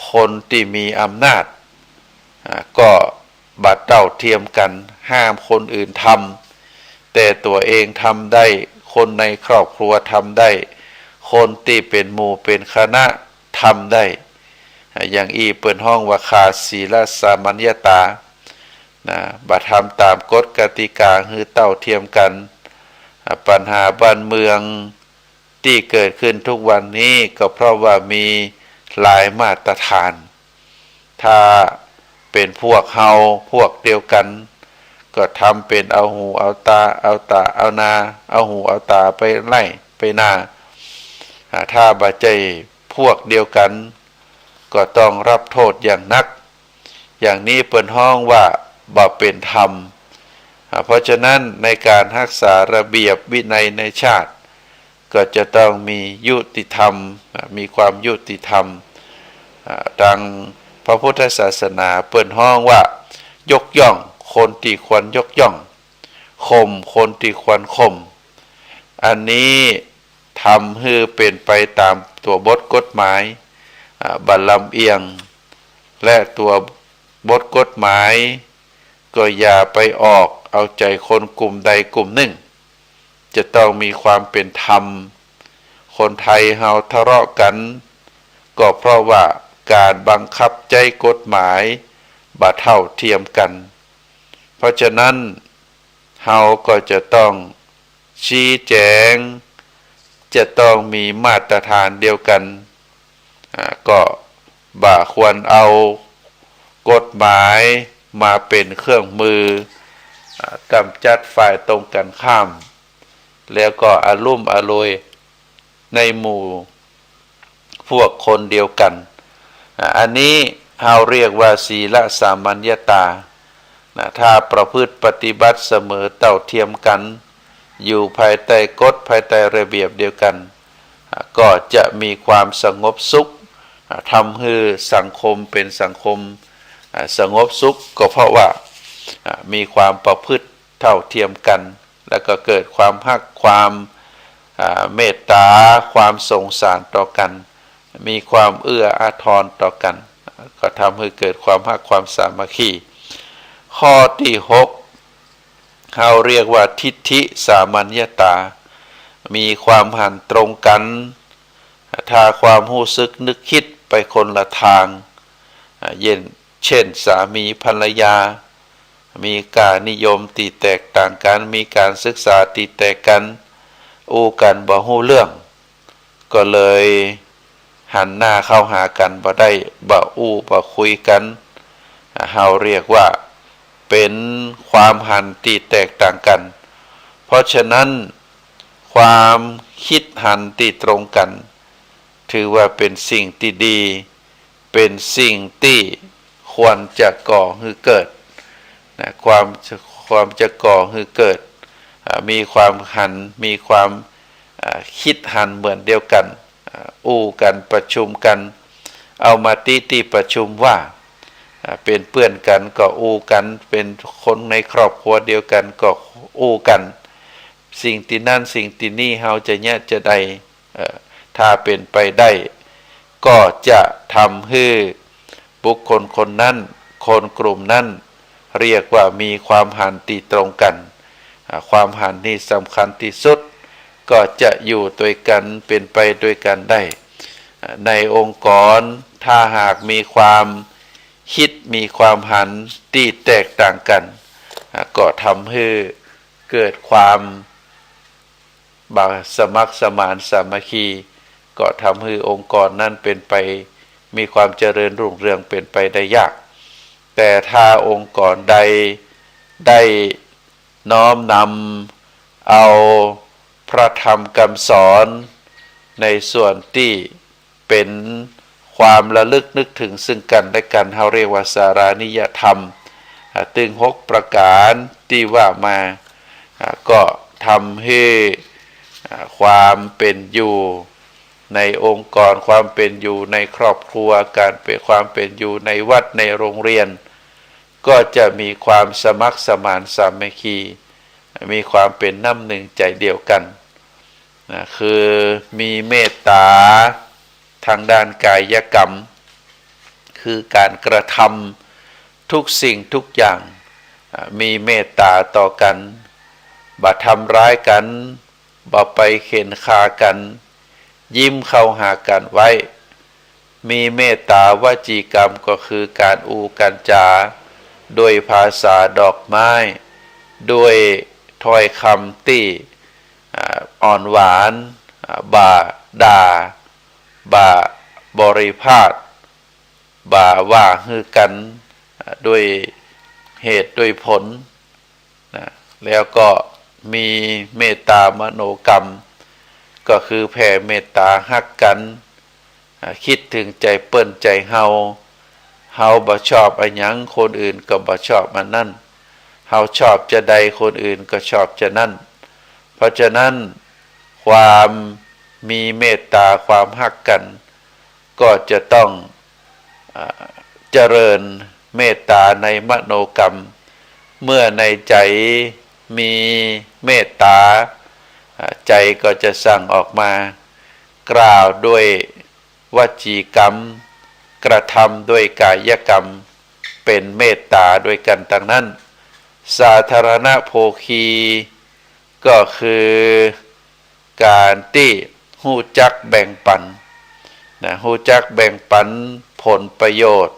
คนตี้มีอำนาจ อ่า ก็บ่เต้าเทียมกั๋น ห้ามคนอื่นทำ แต่ตั๋วเองทำได้ คนในครอบครัวทำได้ คนตี้เป๋นหมู่เป๋นคณะทำได้ อ่า อย่างอี้เปิ้นฮ้องว่าขาดศีลสามัญญตา นะ บ่ทำต๋ามกฎกติกาหื้อเต้าเทียมกั๋น อ่า ปัญหาบ้านเมืองตี้เกิดขึ้นทุกวันนี้ก็เพราะว่ามีหลายมาตรฐาน ถ้าเป๋นพวกเฮาพวกเดียวกั๋น ก็ทำเป๋นเอาหูเอาต๋า เอาต๋าเอานา เอาหูเอาต๋าไปไฮ่ไปนา อ่า ถ้าบ่ใจ้พวกเดียวกั๋น ก็ต้องฮับโต้ษอย่างหนัก อย่างนี้เปิ้นฮ้องว่าบ่เป๋นธรรม อ่า เพราะฉะนั้นในก๋านฮักษาระเบียบวินัยในชาติ ก็จะต้องมียุติธรรม อ่า มีความยุติธรรม อ่า ตางพระพุทธศาสนาเปิ้นฮ้องว่า ยกย่องคนตี้ควรยกย่อง ข่มคนตี้ควรข่ม อันนี้ทำหื้อเป๋นไปต๋ามตั๋วบทกฎหมาย อ่า บ่ลำเอียง และตั๋วบทกฎหมาย ก็อย่าไปออกเอาใจ๋คนกลุ่มใดกลุ่มนึ่ง จะต้องมีความเป๋นธรรม คนไทยเฮาทะเลาะกั๋น ก็เพราะว่าก๋านบังคับใจ๊กฎหมายบ่เต้าเทียมกั๋น เพราะฉะนั้น เฮาก็จะต้อง ชี้แจ๋ง จะต้องมีมาตรฐานเดียวกั๋น อ่า ก็บ่ควรเอากฎหมายมาเป๋นเครื่องมือ อ่า ก๋ำจัดฝ่ายตรงกั๋นข้าม แล้วก็อะลุ่มอล่วยในหมู่ พวกคนเดียวกั๋น อ่า อันนี้เฮาเรียกว่าศีลสามัญญตา นะ ถ้าประพฤติปฏิบัติเสมอเต้าเทียมกั๋น อยู่ภายใต้กฎภายใต้ระเบียบเดียวกั๋น อ่า ก็จะมีความสงบสุข อ่า ทำหื้อสังคมเป๋นสังคม อ่า สงบสุข ก็เพราะว่า อ่า มีความประพฤติเต้าเทียมกั๋น แล้วก็เกิดความฮักความ อ่า เมตต๋า ความสงสารต่อกั๋น มีความเอื้ออาทรต่อกั๋น ก็ทำหื้อเกิดความฮักความสามัคคี ข้อตี้หก เฮาเรียกว่าทิฏฐิสามัญญตา มีความหันตรงกั๋น ถ้าความฮู้สึกนึกกึ๊ดไปคนละตาง อ่า เย่น เช่น สามีภรรยา มีก๋านนิยมตี้แตกต่างกั๋น มีก๋านศึกษาตี้แตกกั๋น อู้กั๋นบ่ฮู้เรื่อง ก็เลยหันหน้าเข้าหากั๋นบ่ได้ บ่อู้บ่คุยกั๋น อ่า เฮาเรียกว่าเป๋นความหันตี้แตกต่างกั๋น เพราะฉะนั้น ความกึ๊ดหันตี้ตรงกั๋น ถือว่าเป๋นสิ่งตี้ดี เป๋นสิ่งตี้ควรจะก่อหื้อเกิด นะ ความ ความจะก่อหื้อเกิด อ่า มีความหัน มีความ อ่า กึ๊ดหันเหมือนเดียวกั๋น อ่า อู้กั๋น ประชุมกั๋น เอามติตี้ประชุมว่า อ่า เป๋นเปื้อนกั๋นก็อู้กั๋น เป๋นคนในครอบครัวเดียวกั๋นก็อู้กั๋น สิ่งตี้นั้น สิ่งตี้นี้ เฮาจะเยียะจะใด เอ่อ ถ้าเป๋นไปได้ ก็จะทำหื้อบุคคลคนนั้น คนกลุ่มนั้น เรียกว่ามีความหันตี้ตรงกั๋น อ่า ความหันนี้สำคัญตี้สุด ก็จะอยู่ตวยกั๋น เป๋นไปตวยกั๋นได้ อ่า ในองค์กร ถ้าหากมีความกึ๊ด มีความหันตี้แตกต่างกั๋น อ่า ก็ทำหื้อเกิดความ บ่สมัครสมานสามัคคี ก็ทำหื้อองค์กรนั้นเป๋นไป มีความเจริญรุ่งเรืองเป๋นไปได้ยาก แต่ถ้าองค์กรใดได้น้อมนำเอาพระธรรมกำสอน ในส่วนตี้ เป๋นความระลึกนึกถึงซึ่งกั๋นและกั๋น เฮาเรียกว่าสารานิยธรรม อ่า ตึงหกประก๋านตี้ว่ามา อ่า ก็ทำหื้อ อ่า ความเป๋นอยู่ในองค์กร ความเป๋นอยู่ในครอบครัว ก๋านเป๋น ความเป๋นอยู่ในวัดในโรงเรียน ก็จะมีความสมัครสมานสามัคคี มีความเป๋นน้ำนึ่งใจ๋เดียวกั๋น นะ คือมีเมตต๋าตางด้านก๋ายกรรม คือก๋านกระทำทุกสิ่งทุกอย่าง อ่า มีเมตต๋าต่อกั๋น บ่ทำร้ายกั๋น บ่ไปเข่นฆ่ากั๋น ยิ้มเข้าหากั๋นไว้ มีเมตต๋าวจีกรรม ก็คือก๋านอู้ก๋านจ๋า ด้วยภาษาดอกไม้ ด้วยถ้อยกำตี้ อ่า อ่อนหวาน อ่า บ่ด่า บ่บริพาท บ่ว่าหื้อกั๋น อ่า ด้วยเหตุด้วยผล นะ แล้วก็มีเมตต๋ามโนกรรม ก็คือแผ่เมตต๋าฮักกั๋น อ่า กึ๊ดเถิงใจ๋เปิ้นใจ๋เฮา เฮาบ่ชอบอะหยัง คนอื่นก็บ่ชอบอันนั้น เฮาชอบจาใด คนอื่นก็ชอบจานั้น เพราะฉะนั้น ความมีเมตต๋า ความฮักกั๋น ก็จะต้อง อ่า เจริญเมตต๋าในมโนกรรม เมื่อในใจ๋มีเมตต๋า อ่า ใจ๋ก็จะสั่งออกมา กล่าวด้วยวจีกรรม กระทำด้วยก๋ายกรรม เป๋นเมตต๋าด้วยกั๋นตังนั้น สาธารณโภคี ก็คือก๋านตี้ฮู้จักแบ่งปั๋น นะ ฮู้จักแบ่งปั๋นผลประโยชน์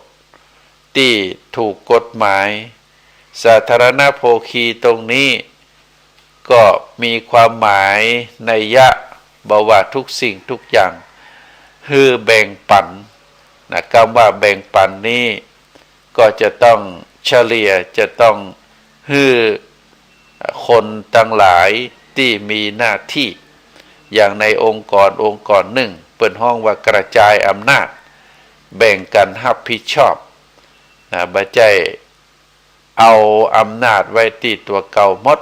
ตี้ถูกกฎหมาย สาธารณโภคีตรงนี้ ก็มีความหมายนัยยะบ่ว่าทุกสิ่งทุกอย่าง หื้อแบ่งปั๋น นะ กำว่าแบ่งปั๋นนี้ ก็จะต้องเฉลี่ย จะต้องหื้อคนตังหลายตี้มีหน้าตี้ อย่างในองค์กร องค์กรนึ่ง เปิ้นฮ้องว่ากระจายอำนาจ แบ่งกั๋นฮับผิดชอบ นะ บ่ใจ้เอาอำนาจไว้ตี้ตั๋วเก่าหมด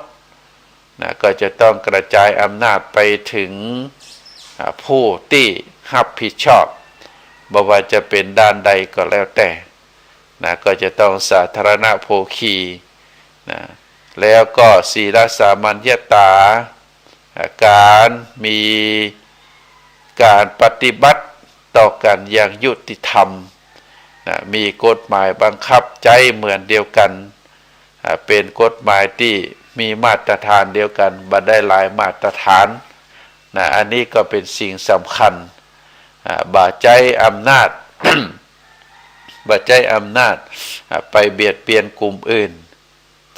นะ ก็จะต้องกระจายอำนาจไปเถิง อ่า ผู้ตี้ฮับผิดชอบ บ่ว่าจะเป๋นด้านใดก็แล้วแต่ นะ ก็จะต้องสาธารณโภคี นะ แล้วก็ศีลสามัญญตา อ่า ก๋านมี ก๋านปฏิบัติต่อกั๋นอย่างยุติธรรม นะ มีกฎหมายบังคับใจ๊เหมือนเดียวกั๋น อ่า เป๋นกฎหมายตี้ มีมาตรฐานเดียวกั๋น บ่ได้หลายมาตรฐานนะ อันนี้ก็เป๋นสิ่งสำคัญ อ่า บ่ใจ๊อำนาจ บ่ใจ๊อำนาจ อ่า ไปเบียดเบียนกลุ่มอื่น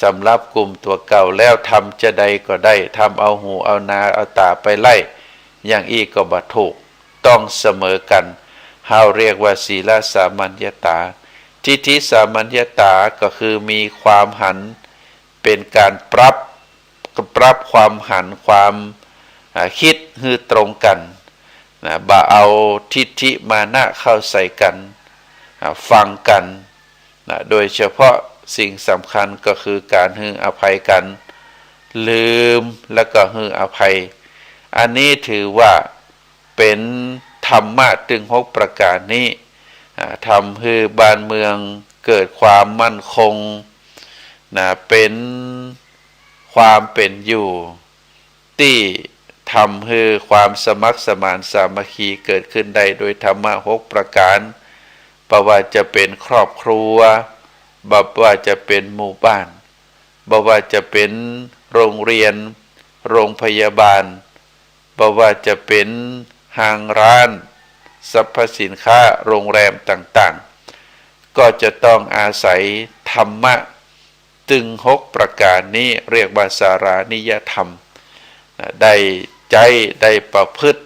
สำหรับกลุ่มตั๋วเก่าแล้ว ทำจาใดก็ได้ ทำเอาหูเอานาเอาต๋าไปไล่ อย่างอี้ก็บ่ถูก ต้องเสมอกั๋น เฮาเรียกว่าศีลสามัญญตา ทิฏฐิสามัญญตาก็คือมีความหัน เป๋นก๋านปรับ ปรับความหัน ความ อ่า กึ๊ดหื้อตรงกั๋นนะ บ่เอาทิฏฐิมานะเข้าใส่กั๋น อ่า ฟังกั๋นนะ โดยเฉพาะสิ่งสำคัญก็คือก๋านหื้ออภัยกั๋น ลืมแล้วก็หื้ออภัย อันนี้ถือว่าเป๋นธรรมะตึงหกประก๋านนี้ อ่า ทำหื้อบ้านเมืองเกิดความมั่นคงนะ เป๋นความเป๋นอยู่ ตี้ทำหื้อความสมัครสมานสามัคคีเกิดขึ้นได้โดยธรรมะหกประก๋าน บ่ว่าจะเป๋นครอบครัว บ่ว่าจะเป๋นหมู่บ้าน บ่ว่าจะเป๋นโรงเรียน โรงพยาบาล บ่ว่าจะเป๋นห้างร้าน สรรพสินค้า โรงแรมต่างๆ ก็จะต้องอาศัยธรรมะตึงหกประก๋านนี้ เรียกว่าสารานิยธรรมนะ ได้ใจ๊ได้ประพฤติ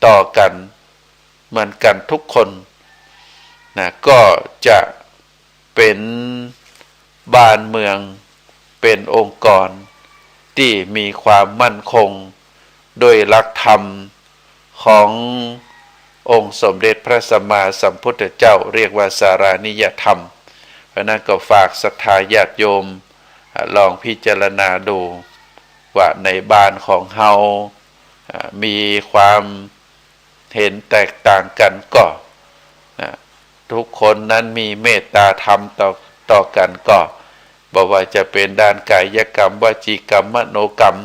ต่อกั๋นเหมือนกั๋นทุกคนนะ ก็จะ เป๋นบ้านเมือง เป๋นองค์กรตี้มีความมั่นคง ด้วยหลักธรรมขององค์สมเด็จพระสัมมาสัมพุทธเจ้า เรียกว่าสารานิยธรรม เพราะนั้นก็ฝากศรัทธาญาติโยม อ่า ลองพิจารณาดูว่าในบ้านของเฮา อ่า มีความ เห็นแตกต่างกั๋นก็ นะ ทุกคนนั้นมีเมตตาธรรมต่อ ต่อกั๋นก็ บ่ว่าจะเป๋นด้านกายกรรม วจีกรรม มโนกรรม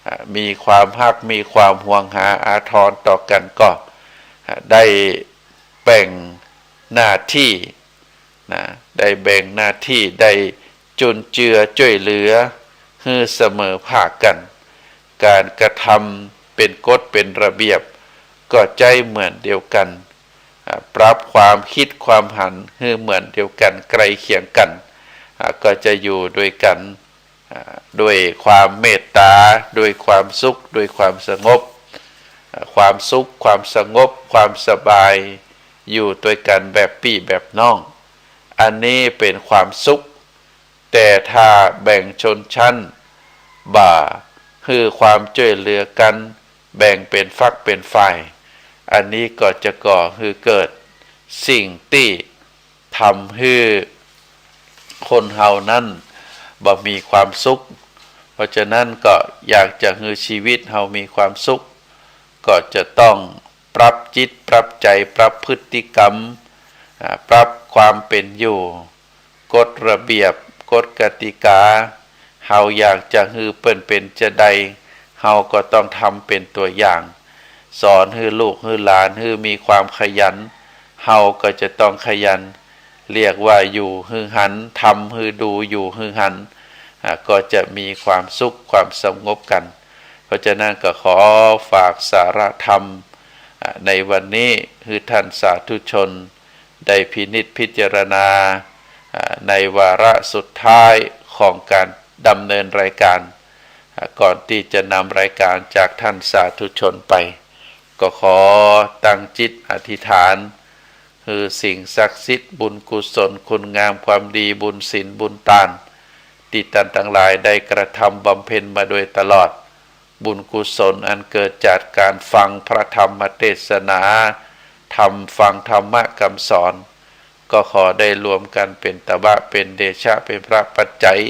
อ่า มีความฮัก มีความหวงหาอาทรต่อกั๋นก็ อ่า ได้แบ่งหน้าตี้ นะ ได้แบ่งหน้าตี้ ได้จุนเจือจ้วยเหลือ หื้อเสมอภาคกั๋น ก๋านกระทำเป๋นกฎเป๋นระเบียบ ก็ใจ๊เหมือนเดียวกั๋น อ่า ปรับความกึ๊ดความหันหื้อเหมือนเดียวกั๋น ใกล้เคียงกั๋น อ่า ก็จะอยู่ด้วยกั๋น อ่า ด้วยความเมตตา ด้วยความสุข ด้วยความสงบ อ่า ความสุข ความสงบ ความสบาย อยู่ตวยกั๋นแบบปี้แบบน้อง อันนี้เป๋นความสุข แต่ถ้าแบ่งชนชั้น บ่หื้อความจ้วยเหลือกั๋น แบ่งเป๋นฝักเป๋นฝ่าย อันนี้ก็จะก่อหื้อเกิดสิ่งตี้ทำหื้อคนเฮานั้นบ่มีความสุข เพราะฉะนั้นก็อยากจะหื้อชีวิตเฮามีความสุข ก็จะต้องปรับจิตปรับใจ๋ ปรับพฤติกรรม อ่า ปรับความเป๋นอยู่ กฎระเบียบ กฎกติกา เฮาอยากจะหื้อเปิ้นเป๋นจาใด เฮาก็ต้องทำเป๋นตั๋วอย่าง สอนหื้อลูกหื้อหลานหื้อมีความขยัน เฮาก็จะต้องขยัน เรียกว่าอยู่หื้อหัน ทำหื้อดู อยู่หื้อหัน อ่า ก็จะมีความสุขความสงบกั๋น เพราะฉะนั้นก็ขอฝากสาระธรรม อ่า ในวันนี้ หื้อท่านสาธุชนได้พินิจพิจารณา อ่า ในวาระสุดท้ายของก๋านดำเนินรายการ อ่า ก่อนตี้จะนำรายการจากท่านสาธุชนไป ก็ขอตั้งจิตอธิษฐาน หื้อสิ่งศักดิ์สิทธิ์ บุญกุศล คุณงามความดี บุญศีล บุญตาน ตี้ต้านตังหลายได้กระทำบำเพ็ญมาโดยตลอด บุญกุศลอันเกิดจากก๋านฟังพระธรรมเตสนา ธรรม ฟังธรรมะกำสอน ก็ขอได้รวมกั๋นเป๋นตบะ เป๋นเดชะ เป๋นพระปัจจัย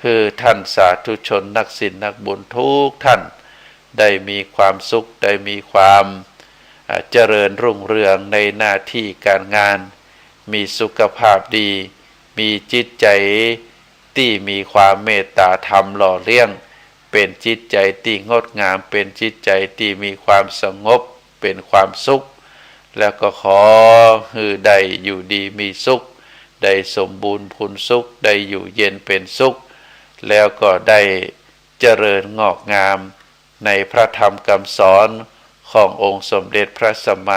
หื้อท่านสาธุชนนักศีลนักบุญทุกท่าน ได้มีความสุข ได้มีความ อ่า เจริญรุ่งเรืองในหน้าตี้ก๋านงาน มีสุขภาพดี มีจิตใจ๋ตี้มีความเมตตาธรรมหล่อเลี้ยง เป๋นจิตใจ๋ตี้งดงาม เป๋นจิตใจ๋ตี้มีความสงบ เป๋นความสุข แล้วก็ขอหื้อได้อยู่ดีมีสุข ได้สมบูรณ์พูนสุข ได้อยู่เย็นเป๋นสุข แล้วก็ได้เจริญงอกงามในพระธรรมกำสอนขององค์สมเด็จพระสัมมา